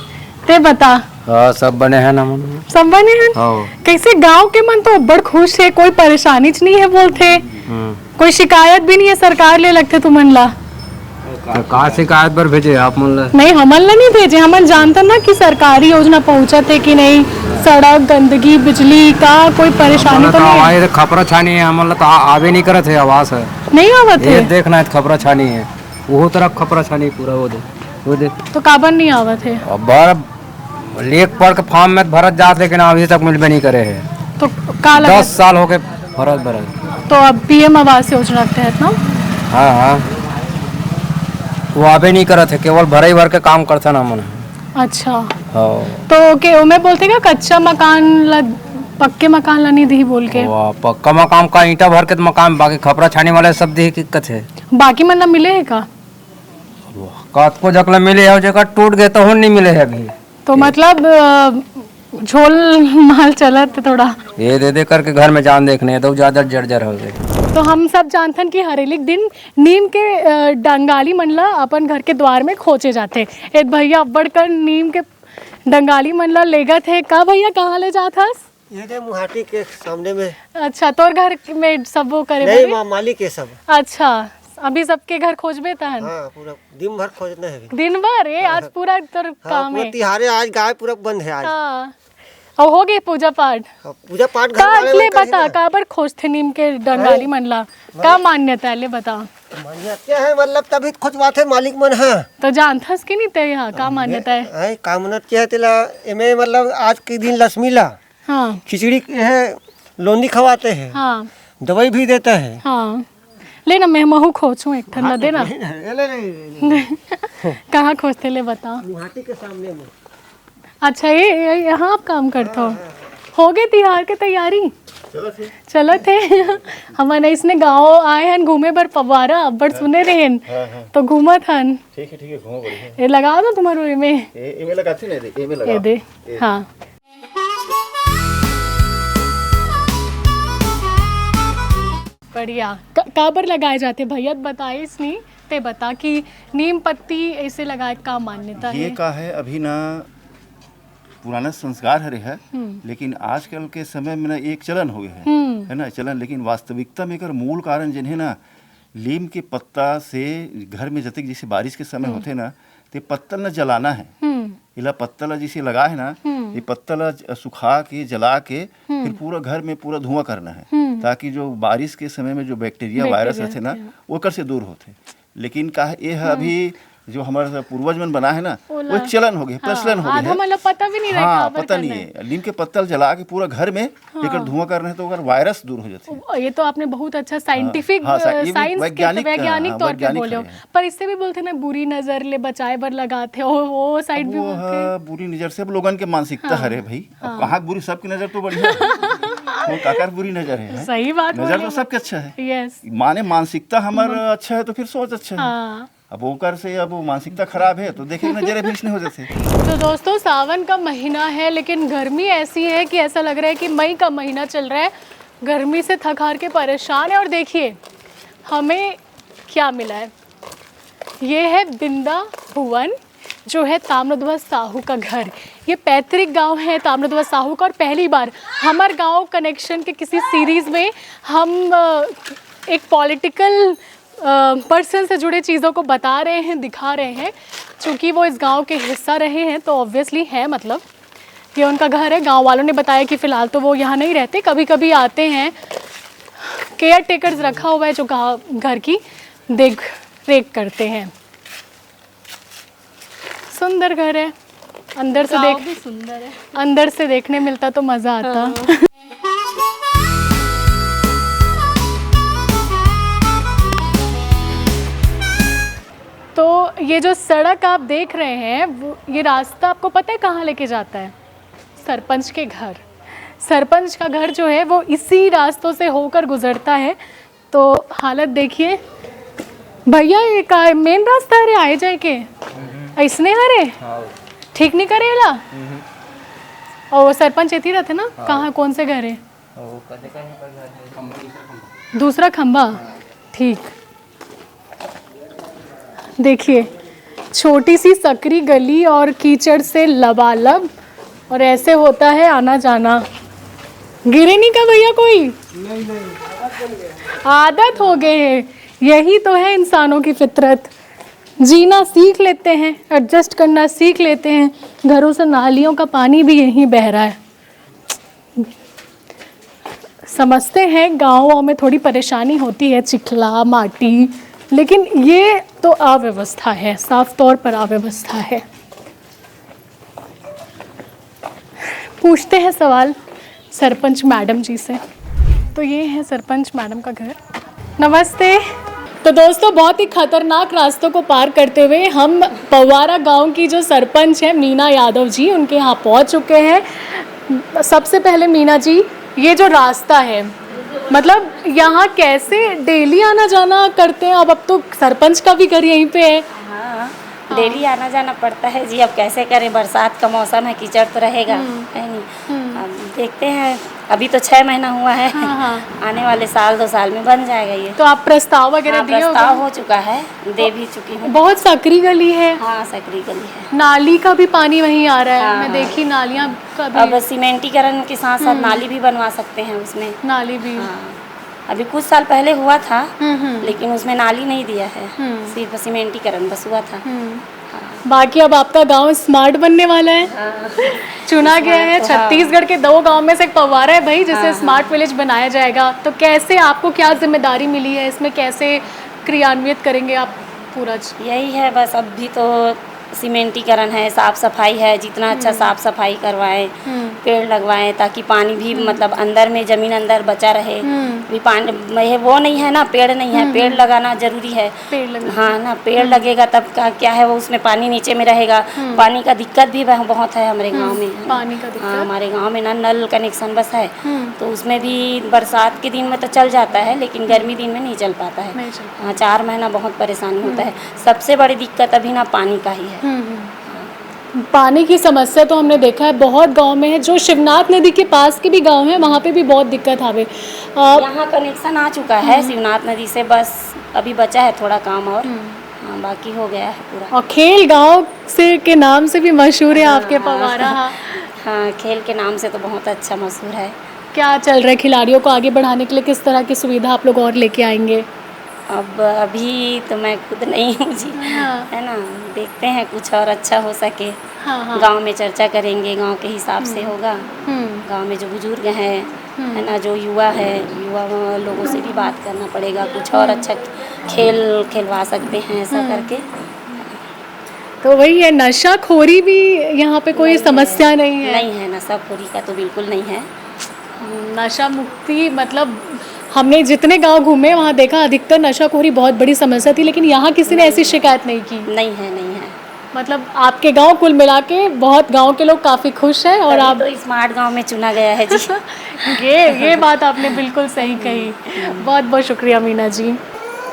ते बता। हाँ, सब बने हैं ना मन। सब बने हैं? हाँ। कैसे गांव के मन तो अब्बड़ खुश हे, कोई परेशानी च नहीं है बोलथे। हम्म। कोई शिकायत भी नहीं है सरकार ले लगथे तुमन ला? तो का शिकायत बर भेजे आप मन ला? नहीं, हमन ला नहीं भेजे, हमन जानथन ना कि सरकारी योजना पहुंचत हे कि नहीं, सड़क, गंदगी, बिजली का कोई परेशानी हमन ला तो तो नहीं है? आवाज खपरा छानी है, हमन ला तो आ-, आवे नहीं करत है आवास है। नहीं आवत ये है? देखना है खपरा छानी है, वो तरफ खपरा छानी पूरा वो दे, वो दे। तो काबर नहीं आवत है? अब बार लेख पढ़ के फॉर्म में भरत जात, लेकिन अभी तक मिलबे नहीं करे है। तो का लगत? दस साल हो गए भरत भरत। तो अब पीएम आवास योजना के तहत ना? हाँ, हाँ। वो आबे नहीं करत है, केवल भरई भर के काम करथन हमन। अच्छा। हाँ। तो के ओमे बोलथे का कच्चा मकान ला, पक्के मकान ला नहीं दी बोल के? वाह, पक्का मकान का ईंटा भर के तो मकान, बाकी खपरा छानी वाले सब दी के कथे। बाकी मन ला मिले है का? कतको जकला मिले है, जेकर टूट गए तो नहीं मिले है अभी। तो मतलब, अ, झोल माल चलत थोड़ा। ये दे दे करके घर में जान देखने, तो ज्यादा जर्जर हो गए। तो हम सब जानथन कि हरेली के दिन नीम के, अ, डंगाली मन ला अपन घर के द्वार में खोचे जाथे। ए भैया अब्बड़ कन नीम के डंगाली मन ला लेगत हे। का भैया, कहाँ ले जात हस? ये दे मुहाटी के सामने में। अच्छा, तोर घर में सब वो करे नहीं, बर? मा-, मालिक के सब। अच्छा, अभी सबके घर खोजबे तहन? हाँ, पूरा दिन भर खोजना है अभी। दिन भर? ए, आज हाँ। पूरा तोर हाँ, काम पूरा है। तिहारे आज गाय पूरा बंद है आज। हाँ। अउ हो गे पूजा पाठ? अब पूजा पाठ घर का वाले ले मन करही बता, ना। काबर खोजथे नीम के डंगारी मन ला? का मान्यता है, ले बता। मान्यता है, मतलब, तभी खोजवाथे मालिक मन ह। तो जानथस कि नहीं ते ह, का मान्यता है? है, का मान्यता है तेला? एमे, मतलब, आज के दिन लक्ष्मी ला हाँ। खिचड़ी, है, लोंदी खवाते हैं। हाँ। दवाई भी देता है। हाँ। ले ना, मैं महू खोजूं एक ठन ला, दे ना। ले, ले, ले, ले, ले। कहाँ खोजथे, ले बता। गुवाहाटी के सामने में। अच्छा, ये, ये यहाँ आप काम करते हो? हाँ, हाँ। हो गए तिहार के तैयारी? चलत हे। चलत हे। हमन इसने गाँव आए हन घूमे बर, पवारा अब्बड़ सुने रहेन, हाँ, हाँ। तो घूमत हन। ठीक है, ठीक है, घूमो, बढ़िया। ये लगा दो तुम्हारे में। ए, एमे लगाती नहीं दे, एमे लगा। ये दे। ए। हाँ। बढ़िया। क-, काबर लगाए जाथे भैया, बताइस नहीं, ते बता कि नीम पत्ती ऐसे लगाए का मान्यता ये है? का है, अभी ना पुराना संस्कार हरे है, हम्म। लेकिन आजकल के समय में ना एक चलन हो गया है, हम्म। है ना, चलन, लेकिन वास्तविकता में एकर मूल कारण जेन है ना, नीम के पत्ता से घर में जतक जैसे बारिश के समय हम्म। होथे ना, ते पत्तल न जलाना है। हम्म। एला पत्तल ला जैसे लगा है ना, हम्म। ये पत्तल ला ज-, सुखा के, जला के, हम्म। फिर पूरा घर में पूरा धुआं करना है, हम्म। ताकि जो बारिश के समय में जो बैक्टीरिया, बैक्टीरिया वायरस रहथे ना, होथे। ओकर से दूर होथे। लेकिन का है, ये है हम्म। अभी जो हमारे पूर्वज मन बना है ना, वो ओला एक चलन हो गया, हाँ, प्रचलन हो गया आधा है। मतलब पता भी नहीं रहता, हाँ, काबर पता करना नहीं है। है। नीम के पत्तल जला के पूरा घर में हाँ। एकर धुआं करना है, तो अगर वायरस दूर हो जाते हैं। ओ, ये तो आपने बहुत अच्छा हाँ, साइंटिफिक, हाँ, अ, सा-, ये भी साइंस के वैज्ञानिक, वैज्ञानिक हाँ, तौर पे वैज्ञानिक बोले हो। है। पर इससे भी बोलते हैं ना, बुरी नजर ले बचाए बर लगाते हो, वो साइड अब भी वो बोलते हैं। है, बुरी नजर से अब लोगन के मानसिकता हाँ, हरे भाई। अब हाँ। कहाँ बुरी, सबकी नजर तो बढ़िया है। वो काकर बुरी नजर है, हैं? सही बात नजर बोले तो हो। सबके अच्छा है। यस। माने मानसिकता हमर हम्म। अच्छा है तो फिर सोच अच्छा है। हाँ। अब ओकर से अब वो मानसिकता खराब है तो देखे नजर भी इसने हो जाते। तो दोस्तों, सावन का महीना है, लेकिन गर्मी ऐसी है कि ऐसा लग रहा है कि मई का महीना चल रहा है। गर्मी से थक हार के परेशान है। और देखिए, हमें क्या मिला है। ये है बिंदा भुवन, जो है ताम्रध्वज साहू का घर। ये पैतृक गांव है ताम्रध्वज साहू का। और पहली बार हमार गांव कनेक्शन के किसी सीरीज में हम, अ, एक पॉलिटिकल, अ, पर्सन से जुड़े चीज़ों को बता रहे हैं, दिखा रहे हैं। चूँकि वो इस गांव के हिस्सा रहे हैं, तो ऑब्वियसली है, मतलब, ये उनका घर है। गांव वालों ने बताया कि फ़िलहाल तो वो यहाँ नहीं रहते, कभी-कभी आते हैं। केयर टेकर्स रखा हुआ है, जो कहा, घर की देख रेख करते हैं। सुंदर घर है, अंदर से गाँव देख भी सुंदर है। अंदर से देखने मिलता तो मज़ा आता। हाँ। तो ये जो सड़क आप देख रहे हैं, वो, ये रास्ता आपको पता है कहाँ लेके जाता है? सरपंच के घर। सरपंच का घर जो है, वो इसी रास्तों से होकर गुजरता है। तो हालत देखिए भैया, ये का मेन रास्ता हरे आए जाए के? अइसने हरे? हाँ। ठीक नहीं करे ला? हम्म। और वो सरपंच एती रहते ना, हाँ। कहाँ, कौन से घर है? वो कदे का है पर घर है। दूसरा खंबा? हाँ। ठीक। देखिए, छोटी सी सकरी गली और कीचड़ से लबालब, और ऐसे होता है आना जाना। गिरे नहीं का भैया कोई? नहीं, नहीं, आदत बन गया। आदत हो गए है। यही तो है इंसानों की फितरत। जीना सीख लेते हैं, एडजस्ट करना सीख लेते हैं। घरों से नालियों का पानी भी यहीं बह रहा है। समझते हैं, गाँव में थोड़ी परेशानी होती है, चिखला, माटी, लेकिन ये तो अव्यवस्था है, साफ तौर पर अव्यवस्था है। पूछते हैं सवाल सरपंच मैडम जी से। तो ये है सरपंच मैडम का घर। नमस्ते। तो दोस्तों, बहुत ही खतरनाक रास्तों को पार करते हुए हम पवारा गांव की जो सरपंच है मीना यादव जी, उनके यहाँ पहुँच चुके हैं। सबसे पहले मीना जी, ये जो रास्ता है, मतलब, यहाँ कैसे डेली आना जाना करते हैं? अब अब तो सरपंच का भी घर यहीं पे है। हाँ, डेली आना जाना पड़ता है जी। अब कैसे करें, बरसात का मौसम है, कीचड़ तो रहेगा, हम्म। है नहीं? हम्म। अब देखते हैं, अभी तो छह महीना हुआ है। हाँ, हाँ। आने वाले साल दो साल में बन जाएगा ये। तो आप प्रस्ताव वगैरह हाँ, दिए हो प्रस्ताव क्या? हो चुका है, दे भी चुकी हूँ। बहुत सकरी गली है। हाँ, सकरी गली है। नाली का भी पानी वहीं आ रहा है, हाँ, मैं हाँ। देखी नालियाँ का भी। अब सीमेंटीकरण के साथ साथ हम्म। नाली भी बनवा सकते हैं उसमें। नाली भी। हाँ, अभी कुछ साल पहले हुआ था, हम्म, हम्म। लेकिन उसमें नाली नहीं दिया है, हम्म। सिर्फ सीमेंटीकरण बस हुआ था। हम्म। हाँ। बाकी अब आपका गांव स्मार्ट बनने वाला है। चुना गया है। छत्तीसगढ़ के दो गांव में से एक पवारा है भाई, जिसे स्मार्ट विलेज बनाया जाएगा। तो कैसे, आपको क्या जिम्मेदारी मिली है इसमें, कैसे क्रियान्वित करेंगे आप पूरा? यही है बस, अभी तो सीमेंटीकरण है, साफ सफाई है, जितना अच्छा साफ सफाई करवाएं, पेड़ लगवाएं, ताकि पानी भी, मतलब, अंदर में, जमीन अंदर बचा रहे। भी पानी, ये वो नहीं है ना, पेड़ नहीं है, पेड़ लगाना जरूरी है। पेड़ लगेगा। हाँ ना, पेड़ लगेगा तब का क्या है, वो उसमें पानी नीचे में रहेगा। पानी का दिक्कत भी बह-, बहुत है हमारे गांव में, है ना? पानी का दिक्कत। हाँ, हमारे गांव में ना नल कनेक्शन बस है, तो उसमें भी बरसात के दिन में तो चल जाता है, लेकिन गर्मी दिन में नहीं चल पाता है। नहीं चल पाता। हाँ, चार महीना बहुत परेशानी होता है। सबसे बड़ी दिक्कत अभी ना पानी का ही है। पानी की समस्या तो हमने देखा है, बहुत गांव में है। जो शिवनाथ नदी के पास के भी गांव है, वहाँ पे भी बहुत दिक्कत आवे। अ, यहाँ कनेक्शन आ चुका है शिवनाथ नदी से, बस अभी बचा है थोड़ा काम और, हाँ, बाकी हो गया है पूरा। और खेल गांव से, के नाम से भी मशहूर है आपके पवारा। हाँ, खेल के नाम से तो बहुत अच्छा मशहूर है। क्या चल रहा है, खिलाड़ियों को आगे बढ़ाने के लिए किस तरह की सुविधा आप लोग और लेके आएंगे? अब अभी तो मैं खुद नहीं हूँ जी, हाँ। है ना? देखते हैं कुछ और अच्छा हो सके। हाँ, हाँ। गांव में चर्चा करेंगे, गांव के हिसाब से होगा। गांव में जो बुजुर्ग हैं, है ना, जो युवा है, युवा लोगों से भी बात करना पड़ेगा, कुछ और अच्छा खेल खेलवा सकते हैं ऐसा करके। तो वही है, नशाखोरी भी यहाँ पे कोई समस्या नहीं है। नहीं है, नशाखोरी का तो बिल्कुल नहीं है। नशा मुक्ति, मतलब, हमने जितने गांव घूमे, वहाँ देखा, अधिकतर नशाखोरी बहुत बड़ी समस्या थी, लेकिन यहाँ किसी ने ऐसी शिकायत नहीं की। नहीं है, नहीं है। मतलब, आपके गांव कुल मिला के बहुत, गांव के लोग काफी खुश हैं और तभी आप तो स्मार्ट गांव में चुना गया है जी। ये ये बात आपने बिल्कुल सही कही। बहुत बहुत शुक्रिया मीना जी।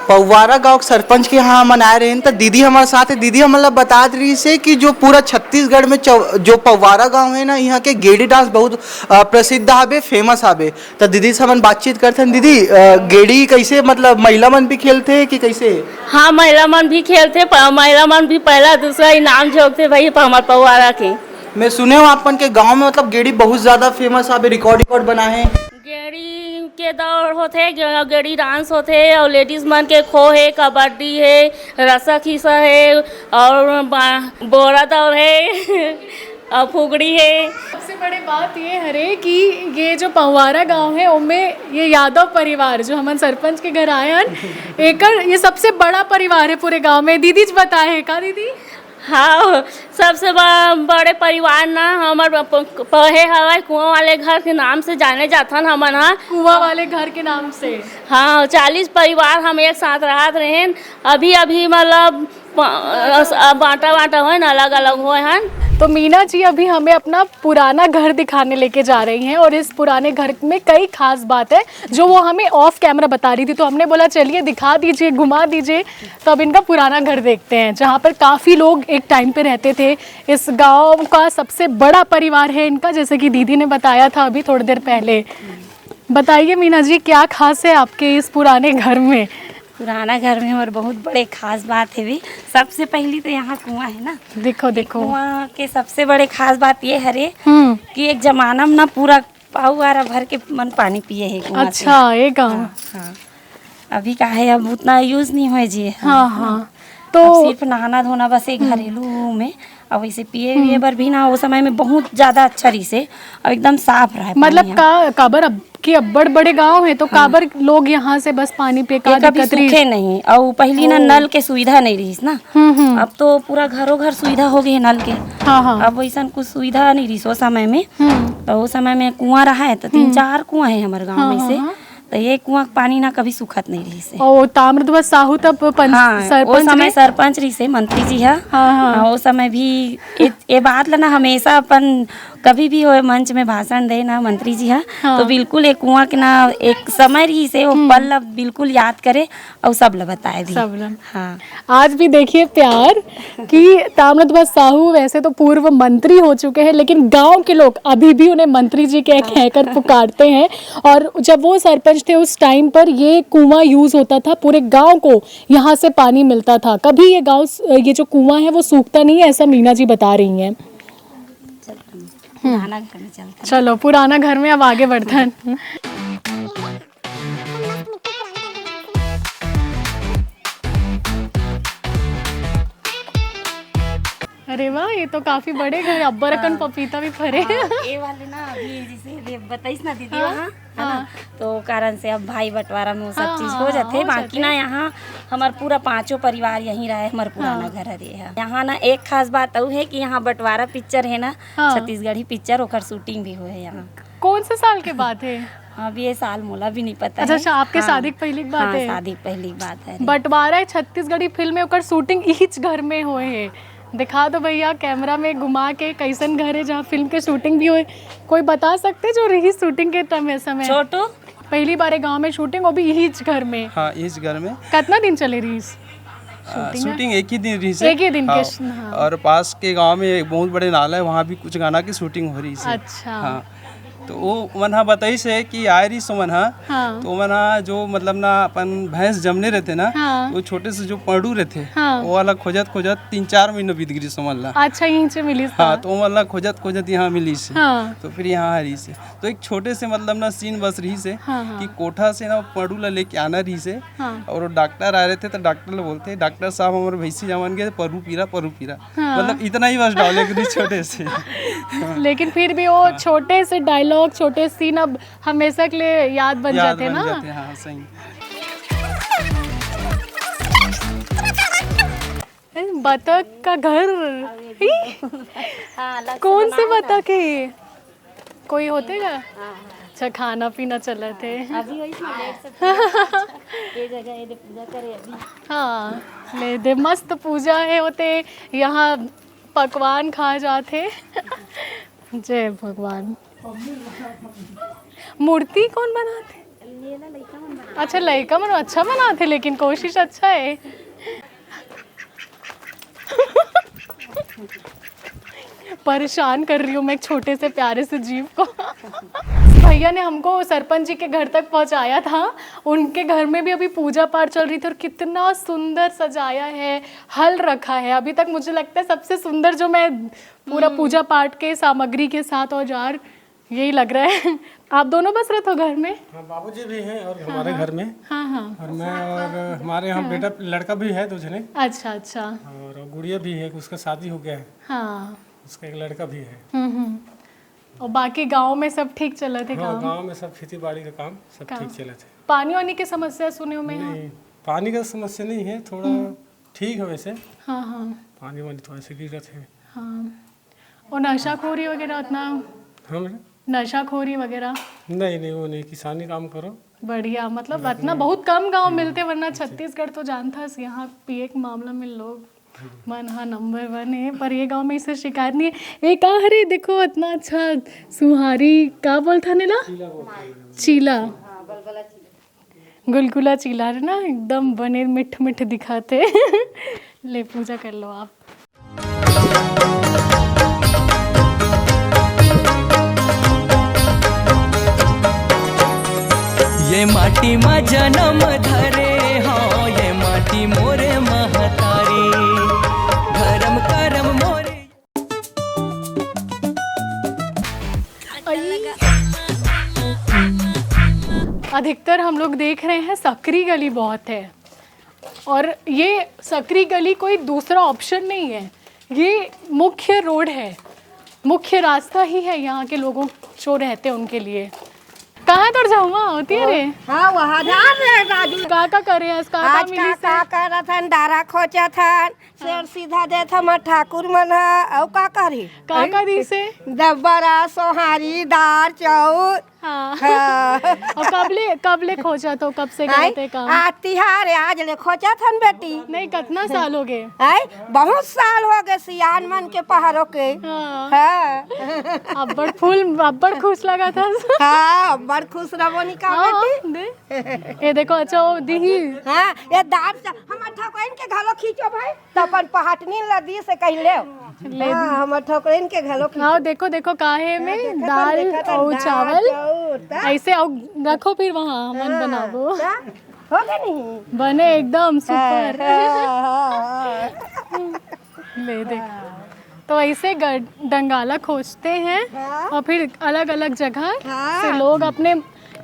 पौवारा गांव के सरपंच के यहाँ हमन आए रहेन, त दीदी हमारे साथ है। दीदी हमन ला बतात रही से कि जो पूरा छत्तीसगढ़ में चौ-, जो पौवारा गांव है ना, यहाँ के गेड़ी डांस बहुत, अ, प्रसिद्ध हाबे, फेमस हाबे। त दीदी से हमन बातचीत करथन। दीदी, अ, गेड़ी कैसे, मतलब, महिला मन भी खेलथे कि कैसे? हाँ, महिला मन भी खेलथे, प-, महिला मन भी पहला दूसरा इनाम जोगथे भाई, प-, हमार पौवारा के। मैं सुने हूँ आपन के गांव में, मतलब, गेड़ी बहुत ज्यादा फेमस हाबे, रिकॉर्ड रिकॉर्ड बना है। गेड़ी के दौड़ होथे, गे-, गेड़ी डांस होथे, और लेडीज मन के खो हे, कबड्डी हे, रस्सा खींचा हे, और बा-, बोरा दौड़ हे, और फुगड़ी हे। सबसे बड़े बात ये हरे कि ये जो पौवारा गांव है, ओमे ये यादव परिवार, जो हमन सरपंच के घर आए हन, एकर ये सबसे बड़ा परिवार है पूरे गांव में। दीदी जी बताए हैं का दीदी? हाँ, सबसे ब-, बड़े परिवार ना हमर प-, पहे हवय कुआं वाले घर के नाम से जाने जाथन हमन ह। कुआं वाले घर के नाम से। हाँ, चालीस परिवार हम एक साथ रहत रहेन। अभी, अभी मतलब प-, अ, बांटा, बांटा होए ना, अलग, अलग होए हन। तो मीना जी अभी हमें अपना पुराना घर दिखाने लेके जा रही हैं और इस पुराने घर में कई खास बात है जो वो हमें ऑफ कैमरा बता रही थी। तो हमने बोला, "चलिए दिखा दीजिए, घुमा दीजिए।" तो अब इनका पुराना घर देखते हैं, जहाँ पर काफ़ी लोग एक टाइम पे रहते थे। इस गांव का सबसे बड़ा परिवार है इनका, जैसे कि दीदी ने बताया था अभी थोड़ी देर पहले। बताइए मीना जी, क्या खास है आपके इस पुराने घर में? पुराना घर में हमारे बहुत बड़े खास बात है भी। सबसे पहली तो यहाँ कुआं है ना। देखो, देखो। कुआं के सबसे बड़े खास बात ये हरे हम्म। कि एक जमाना में ना पूरा पाऊ आरा भर के मन पानी पिए है कुआं से। अच्छा, ये गाँव। हाँ, हाँ। अभी का है, अब उतना यूज नहीं होए जी। हाँ, हाँ। तो अब सिर्फ नहाना धोना बस एक हम्म। घरेलू में, अब वैसे पिए विए हम्म। बर भी ना, वो समय में बहुत ज्यादा अच्छा रहिसे, अब एकदम साफ रहा है पानी मतलब यहाँ। का, काबर अब कि अब्बड़ बड़े गांव है, तो हाँ। काबर लोग यहाँ से बस पानी पे ये का कभी दिक्कत रही? सूखे नहीं, और पहली ना ओ। नल के सुविधा नहीं रहीस ना। हम्म, हम्म। अब तो पूरा घरों घर सुविधा हो गई है नल के। हाँ, हाँ। अब वैसन कुछ सुविधा नहीं रहीस वो समय में। हम्म। तो वो समय में कुआं रहा है, तो तीन हम्म। चार कुआं है हमारे गांव हाँ, में हाँ, से। हाँ। तो ये कुआं के पानी ना कभी सूखत नहीं रहीस है। और ताम्रध्वज साहू तब पंच-, हाँ, वो सरपंच समय रहे? सरपंच रहीस है, मंत्री जी है। हाँ, हाँ। हाँ, वो समय भी ये, ये बात ला ना हमेशा अपन कभी भी होए मंच में भाषण दे ना मंत्री जी हा, हाँ। तो बिल्कुल एक कुआं के ना एक समय रहीस है, वो हम्म। पल ला बिल्कुल याद करे और सब ला बताए भी। सब ला। हाँ। आज भी देखिए प्यार कि ताम्रध्वज साहू वैसे तो पूर्व मंत्री हो चुके हैं, लेकिन गांव के लोग अभी भी उन्हें मंत्री जी कह, कहकर पुकारते हैं। और जब वो सरपंच थे उस टाइम पर ये कुआं यूज़ होता था, पूरे गांव को यहाँ से पानी मिलता था, कभी ये गांव स-, ये जो कुआं है वो सूखता नहीं है, ऐसा मीना जी बता रही हैं। चलो, पुराना घर में चलते हैं। चलो, पुराना घर में अब आगे बढ़ते हैं। अरे वाह, ये तो काफी बड़े घर, अब्बर अकन हाँ। पपीता भी फरे। हाँ, ये वाले ना अभी जैसे ये बताइस ना दीदी हाँ, वहाँ, है ना? हाँ। तो कारण से अब भाई बंटवारा में वो सब हाँ, चीज हाँ, हो जाते हैं। हो बाकी जाते ना हैं। यहाँ हमार पूरा पांचों परिवार यहीं रहे, हमार पुराना हाँ। घर हरे है। यहाँ ना एक खास बात अउ है कि यहाँ बंटवारा पिक्चर है ना, हाँ। छत्तीसगढ़ी पिक्चर, ओकर शूटिंग भी हुए है यहाँ। कौन से साल के बात है? अब ये साल मोला भी नहीं पता अच्छा, है। अच्छा, आपके हाँ। शादी के पहली की बात हाँ, है? शादी के पहली की बात है। बंटवारा है छत्तीसगढ़ी फिल्म में, ओकर शूटिंग इहिच घर में होए है। दिखा दो भैया कैमरा में घुमा के, कैसन घर है जहाँ फिल्म के शूटिंग भी होए। कोई बता सकते जो रही शूटिंग के टाइम समय? छोटू। पहली बार गांव में शूटिंग, वो भी इहिच घर में। हाँ, इहिच घर में। कितना दिन चले रही आ, शूटिंग है? शूटिंग एक ही दिन रही से। एक ही दिन के हाँ, श-, हाँ। और पास के गांव में एक बहुत बड़े नाला है, वहाँ भी कुछ गाना की शूटिंग हो रही से। अच्छा। हाँ, तो वो मन हा बताई से कि आए रही सो मन हा, हाँ। तो मन हा जो मतलब ना अपन भैंस जमने रहते ना, हाँ। वो छोटे से जो पड़ू रहते, हाँ। वो वाला खोजत खोजत तीन चार महीना बीत गई सो मन ला। अच्छा, यहीं से मिली हाँ, था। तो वो मन ला खोजत खोजत यहाँ मिली से। हाँ। तो फिर यहाँ आ रही से, तो एक छोटे से मतलब ना सीन बस रही से हाँ, हाँ। कि कोठा से ना पड़ू ला लेके आना रही से हाँ। और वो डॉक्टर आ रहे थे तो डॉक्टर लोग बोलते, "डॉक्टर साहब, हमारे भैंसी जमन गए, परू पीरा, परू पीरा।" हाँ। मतलब इतना ही बस डायलॉग रही छोटे से। लेकिन फिर भी वो छोटे से डायलॉग, छोटे सीन अब हमेशा के लिए याद बन याद जाते हैं बन ना। जाते हैं, हाँ, सही। ए, बतख का घर। ई, हाँ, अलग से कौन से बनाओ ना। बतख है ये? कोई होते का? हाँ, हाँ। अच्छा, खाना पीना चलत है। अभी वही ना लेट से पूजा पाठ। ये जगह, ये दे पूजा करे अभी। हाँ, ले दे, मस्त पूजा है होते। यहाँ पकवान खा जाते। जय भगवान। मूर्ति कौन बनाते? ये ना लइका मन बनाते। अच्छा, लइका मन अच्छा बनाते, लेकिन कोशिश अच्छा है। परेशान कर रही हूँ मैं एक छोटे से प्यारे से जीव को। भैया ने हमको सरपंच जी के घर तक पहुँचाया था। उनके घर में भी अभी पूजा पाठ चल रही थी और कितना सुंदर सजाया है, हल रखा है। अभी तक मुझे लगता है सबसे सुंदर जो मैं पूरा हम्म। पूजा पाठ के सामग्री के साथ औजार यही लग रहा है। आप दोनों बस रहते हो घर में? हाँ, बाबूजी भी हैं और हाँ, हमारे हाँ। घर में। हाँ, हाँ। और मैं और हमारे यहाँ हाँ। बेटा, लड़का भी है दो जने। अच्छा, अच्छा। और गुड़िया भी है, उसका शादी हो गया है। हाँ। उसका एक लड़का भी है। हम्म, हम्म। और बाकी गांव में सब ठीक चलत है हाँ, काम? गांव में सब खेती बाड़ी का काम सब काम। ठीक चलत है। पानी वानी के समस्या सुने हो मैं यहाँ? नहीं, पानी का समस्या नहीं है, थोड़ा हम्म। ठीक है वैसे। हाँ, हाँ। पानी वानी थोड़ा सा गिरत है। हाँ। और नशाखोरी वगैरह उतना? हाँ, मैडम। नशाखोरी वगैरह? नहीं, नहीं, वो नहीं, किसानी काम करो। बढ़िया, मतलब, इतना बहुत कम गांव हम्म। मिलते, वरना जी। छत्तीसगढ़ तो जानता है, यहाँ पिए के मामला में लोग मन हा नंबर वन है, पर ये गांव में इसे शिकायत नहीं है। ए, का हरे, देखो, इतना अच्छा सुहारी, का बोलथन एला? चीला बोलथन। चीला। गुलगुला चीला हरे ना, एकदम बने मिठ मिठ दिखाते। ले, पूजा कर लो आप। ये माटी मा जनम धरे हव, ये माटी मोरे महतारी, धरम करम मोरे। अधिकतर हम लोग देख रहे हैं सकरी गली बहुत है, और ये सकरी गली कोई दूसरा ऑप्शन नहीं है, ये मुख्य रोड है, मुख्य रास्ता ही है यहाँ के लोगों जो रहते हैं उनके लिए। कहाँ तर जाऊँ, वहाँ होती है रे? हाँ, वहाँ जा रे राजू। का का करे हस, का का आज मिली का से? का करत हन, डारा खोचत हन, शेर सीधा देत हमर ठाकुर मन ह, अउ का करही? का का दिसे? दबरा, सोहारी, दार, चाउर। हाँ। हाँ। और कब ले, कब ले खोजत हो, कब से आय? करत हे काम? आ, तिहार है, आज ले खोजत हन बेटी। नहीं, कितना साल हो गए? आय, बहुत साल हो गए सियान मन के पहाड़ों के। हाँ। हाँ। अब्बड़ फूल, अब्बड़ खुश लगा था। हाँ, अब्बड़ खुश रहो निका हाँ, बेटी। दे। ये देखो, अच्छा, वो दिही। हाँ, ये दार से हमर ठकुराइन के घलो खींचो भाई, त अपन पहाटनी ला दी से कहि लेव। ले हाँ, दी। हमर ठकुराइन के घलो खींचो। हाँ, देखो, देखो, का हे हाँ, में देखत हन, दाल देखत हन, अउ दाल, चावल। चाउर, त? ऐसे अउ रखो, फिर वहाँ हमन हाँ, बनाबो। त? हो गए नहीं? बने एकदम हाँ, सुपर। हाँ, हाँ, हाँ। ले देख। तो ऐसे ग-, डंगाला खोजते हैं हाँ। और फिर अलग-अलग जगह हाँ। से लोग अपने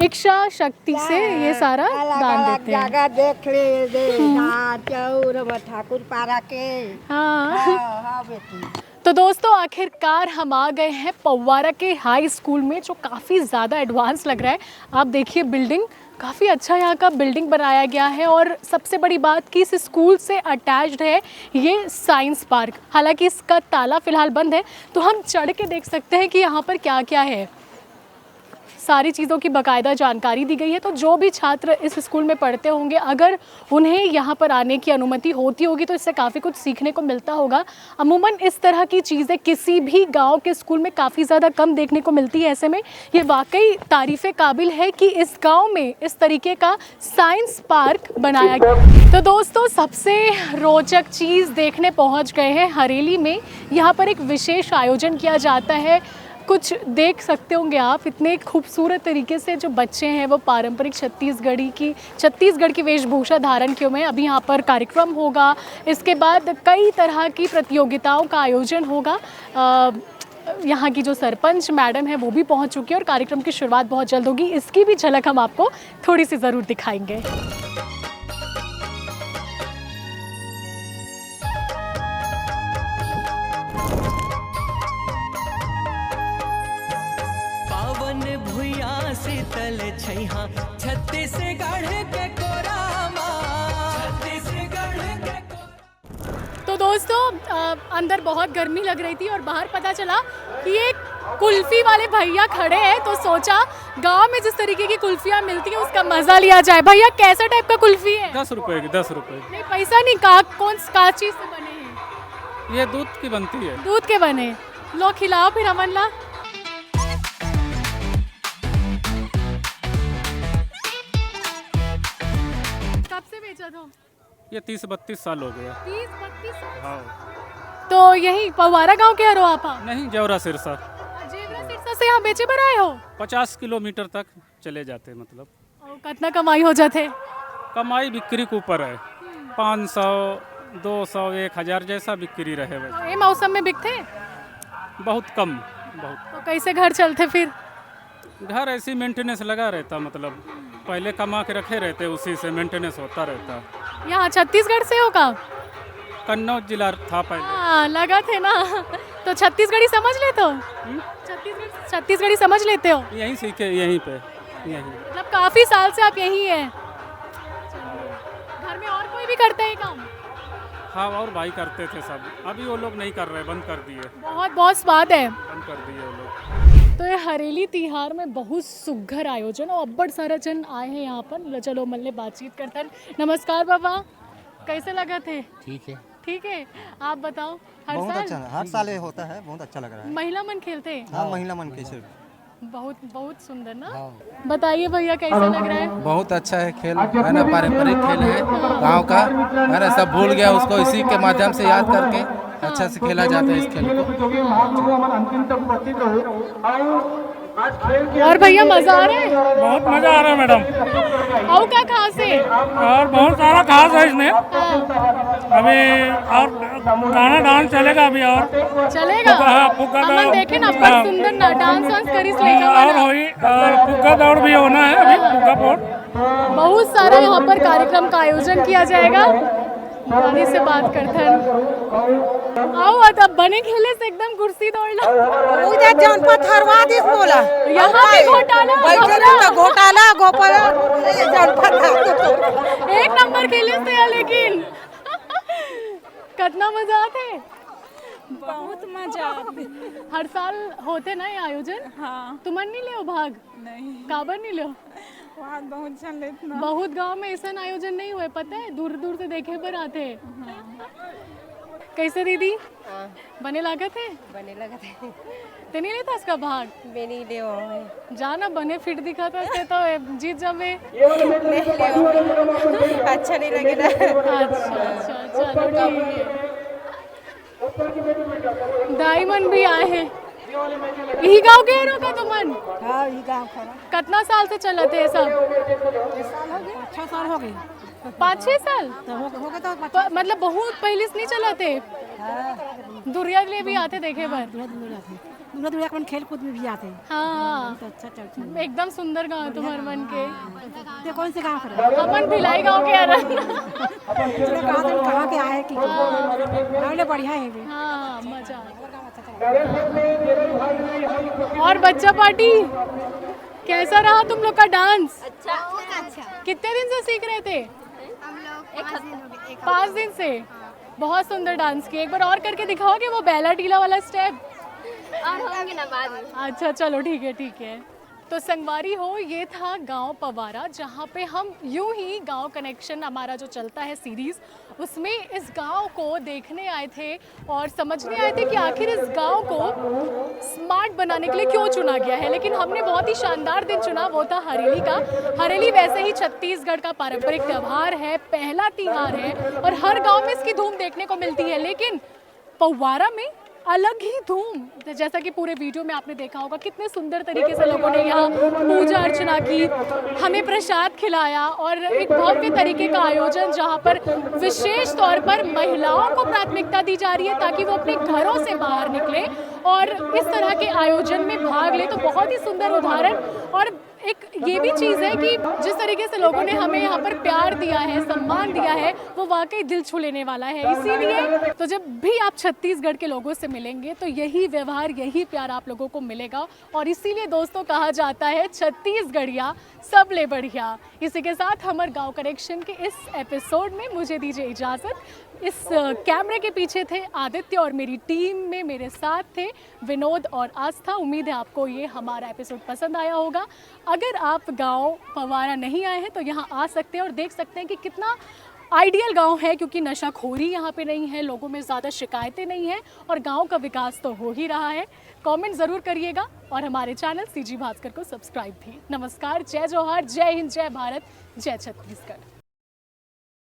इच्छा शक्ति से ये सारा अलग दान अलग देते हैं। जगह देख ले दे, दान चाउर हम ठाकुर पारा के। हाँ। हाँ, हाँ बेटी। तो दोस्तों, आखिरकार हम आ गए हैं पौवारा के हाई स्कूल में, जो काफ़ी ज़्यादा एडवांस लग रहा है। आप देखिए, बिल्डिंग काफ़ी अच्छा यहाँ का बिल्डिंग बनाया गया है, और सबसे बड़ी बात कि इस स्कूल से अटैच्ड है ये साइंस पार्क। हालांकि इसका ताला फिलहाल बंद है, तो हम चढ़ के देख सकते हैं कि यहाँ पर क्या क्या है। सारी चीज़ों की बाकायदा जानकारी दी गई है। तो जो भी छात्र इस स्कूल में पढ़ते होंगे, अगर उन्हें यहाँ पर आने की अनुमति होती होगी, तो इससे काफ़ी कुछ सीखने को मिलता होगा। अमूमन इस तरह की चीज़ें किसी भी गांव के स्कूल में काफ़ी ज़्यादा कम देखने को मिलती है। ऐसे में ये वाकई तारीफ़ काबिल है कि इस गांव में इस तरीके का साइंस पार्क बनाया गया। तो दोस्तों, सबसे रोचक चीज़ देखने पहुंच गए हैं हरेली में। यहाँ पर एक विशेष आयोजन किया जाता है। कुछ देख सकते होंगे आप, इतने खूबसूरत तरीके से जो बच्चे हैं, वो पारंपरिक छत्तीसगढ़ी की, छत्तीसगढ़ की वेशभूषा धारण किए हुए हैं। अभी यहाँ पर कार्यक्रम होगा, इसके बाद कई तरह की प्रतियोगिताओं का आयोजन होगा। अ, यहाँ की जो सरपंच मैडम है, वो भी पहुँच चुकी है और कार्यक्रम की शुरुआत बहुत जल्द होगी। इसकी भी झलक हम आपको थोड़ी सी ज़रूर दिखाएंगे। पावन भुइया शीतल छैहा छत्तीसगढ़ के कोरामा। छत्तीसगढ़ के कोरामा। तो दोस्तों, अ, अंदर बहुत गर्मी लग रही थी और बाहर पता चला कि एक कुल्फी वाले भैया खड़े हैं, तो सोचा गांव में जिस तरीके की कुल्फियां मिलती हैं, उसका मजा लिया जाए। भैया, कैसा टाइप का कुल्फी है? दस रुपए की, दस रुपए। नहीं, पैसा नहीं, का कौन का चीज से बने हैं? ये दूध की बनती है। दूध के बने। लो, खिलाओ फिर हमन ला। कब से बेचत हो? ये तीस बत्तीस साल हो गया। तीस बत्तीस साल। हाँ। तो यही पवारा गांव के हरो आप? नहीं, जेवरा सिरसा। जेवरा सिरसा से यहाँ बेचे बर आए हो? पचास किलोमीटर तक चले जाते हैं, मतलब। और कितना कमाई हो जाते? कमाई बिक्री के ऊपर है। पाँच सौ, दो सौ, एक हज़ार, जैसा बिक्री रहे वैसे। ये मौसम में बिकते? बहुत कम। बहुत। तो कैसे घर चलते फिर? घर ऐसी मेंटेनेंस लगा रहता, मतलब पहले कमा के रखे रहते, उसी से मेंटेनेंस होता रहता। यहाँ छत्तीसगढ़ से हो का? कन्नौज जिला था पहले। हाँ, लगा थे ना। तो छत्तीसगढ़ी समझ लेते हो? छत्तीसगढ़ छत्तीसगढ़ी समझ लेते हो? यहीं सीखे, यहीं पे, यहीं। मतलब काफी साल से आप यहीं हैं। घर में और कोई भी करता है काम? हाँ, और भाई करते थे सब, अभी वो लोग नहीं कर रहे, बंद कर दिए। बहुत बहुत स्वाद है। बंद कर दिए वो लोग। तो ये हरेली तिहार में बहुत सुघर आयोजन और अब्बड़ सारा जन आए हैं यहाँ पर। ल-, चलो मन ले बातचीत करते हैं। नमस्कार बाबा, कैसे लगा थे? ठीक है। ठीक है, आप बताओ। हर बहुत साल? अच्छा, हर साल ये होता है, बहुत अच्छा लग रहा है। महिला मन खेलते हैं? हाँ, महिला मन के सिर्फ। बहुत बहुत सुंदर ना। हाँ। बताइए भैया, कैसा लग रहा है? बहुत अच्छा है खेल, है ना, पारंपरिक खेल है गांव का, है ना, सब भूल गया उसको, इसी के माध्यम से याद करके अच्छा से खेला जाता है इस खेल को। और भैया, मजा आ रहा है? बहुत मजा आ रहा है मैडम। और क्या खास है? और बहुत सारा खास है इसमें। हाँ, अभी और गाना डांस चलेगा अभी और चलेगा। हाँ, फुग्गा हमन दौड़। देखे ना, अब्बड़ हाँ। सुंदर ना डांस वांस करिस लइका और मन। होई और फुग्गा दौड़ भी होना है अभी फुग्गा फोड़। बहुत सारा यहाँ पर कार्यक्रम का आयोजन किया जाएगा। दादी से बात करथन। आओ, अब बने खेले से एकदम कुर्सी दौड़ना। उधर जौन पथरवा दिस बोला। यहाँ भी घोटाला, बैठे घोटाला। तो घोटाला, गोपाला, अरे जौन पथर। एक नंबर खेले से है लेकिन। कितना मजा आते? बहुत मजा आते। हर साल होते ना ये आयोजन? हाँ। तुमन नहीं ले भाग? नहीं। काबर नहीं ले? वहाँ बहुत झन लेत ना। बहुत गांव में ऐसा आयोजन नहीं हुआ है, पता है, दूर दूर से देखे पर आते हैं। कैसे दीदी? बने लागत है? बने लगत है। ते नहीं लेता इसका भाग? मैं नहीं ले। जाना बने फिट दिखा था से तो जीत जावे। नहीं ले। अच्छा नहीं लगे ना। अच्छा, अच्छा, चलो ठीक है। दाई मन भी आए हैं। यही गांव के हरो का तुमन? हाँ, ये गांव खड़ा। कितना साल से चलत है सब? छह साल हो गए। पाँच छह साल? तो हो, हो गए तो प-, मतलब बहुत पहले से नहीं चलत है। दुरिया ले भी आते देखे बर। दूरा दूरा अपन खेल कूद में भी आते हैं। हाँ, तो अच्छा चलता है। एकदम सुंदर गांव है तुम्हारे मन के। ये कौन से गांव का रहे? अपन भिलाई गांव के आ रहे हैं। चलो, कहा तुम कहाँ के आए कि अरे बढ़िया है भी। हाँ, मजा आ गया। और बच्चा पार्टी, कैसा रहा तुम लोग का डांस? अच्छा। कितने दिन से सीख रहे थे? हम लोग पाँच दिन हो गए। एक पाँच दिन से। बहुत सुंदर डांस किया। एक बार और करके दिखाओगे वो बैला डीला वाला स्टेप? और होंगे ना बाद में। अच्छा, चलो, ठीक है, ठीक है। तो संगवारी हो, ये था गांव पवारा, जहाँ पे हम यूं ही गांव कनेक्शन, हमारा जो चलता है सीरीज, उसमें इस गांव को देखने आए थे और समझने आए थे कि आखिर इस गांव को स्मार्ट बनाने के लिए क्यों चुना गया है। लेकिन हमने बहुत ही शानदार दिन चुना, वो था हरेली का। हरेली वैसे ही छत्तीसगढ़ का पारंपरिक त्यौहार है, पहला तिहार है और हर गांव में इसकी धूम देखने को मिलती है, लेकिन पवारा में अलग ही धूम। तो जैसा कि पूरे वीडियो में आपने देखा होगा, कितने सुंदर तरीके से लोगों ने यहाँ पूजा अर्चना की, हमें प्रसाद खिलाया और एक भव्य तरीके का आयोजन, जहाँ पर विशेष तौर पर महिलाओं को प्राथमिकता दी जा रही है ताकि वो अपने घरों से बाहर निकले और इस तरह के आयोजन में भाग ले। तो बहुत ही सुंदर उदाहरण। और एक ये भी चीज़ है कि जिस तरीके से लोगों ने हमें यहाँ पर प्यार दिया है, सम्मान दिया है, वो वाकई दिल छू लेने वाला है। इसीलिए तो जब भी आप छत्तीसगढ़ के लोगों से मिलेंगे तो यही व्यवहार, यही प्यार आप लोगों को मिलेगा। और इसीलिए दोस्तों, कहा जाता है छत्तीसगढ़िया सबले बढ़िया। इसी के साथ हमर गांव कनेक्शन के इस एपिसोड में मुझे दीजिए इजाज़त। इस अ, कैमरे के पीछे थे आदित्य और मेरी टीम में मेरे साथ थे विनोद और आस्था। उम्मीद है आपको ये हमारा एपिसोड पसंद आया होगा। अगर आप गांव पवारा नहीं आए हैं तो यहाँ आ सकते हैं और देख सकते हैं कि कितना आइडियल गांव है, क्योंकि नशाखोरी यहाँ पे नहीं है, लोगों में ज़्यादा शिकायतें नहीं हैं और गांव का विकास तो हो ही रहा है। कमेंट ज़रूर करिएगा और हमारे चैनल सीजी भास्कर को सब्सक्राइब भी। नमस्कार, जय जोहार, जय हिंद, जय भारत, जय छत्तीसगढ़।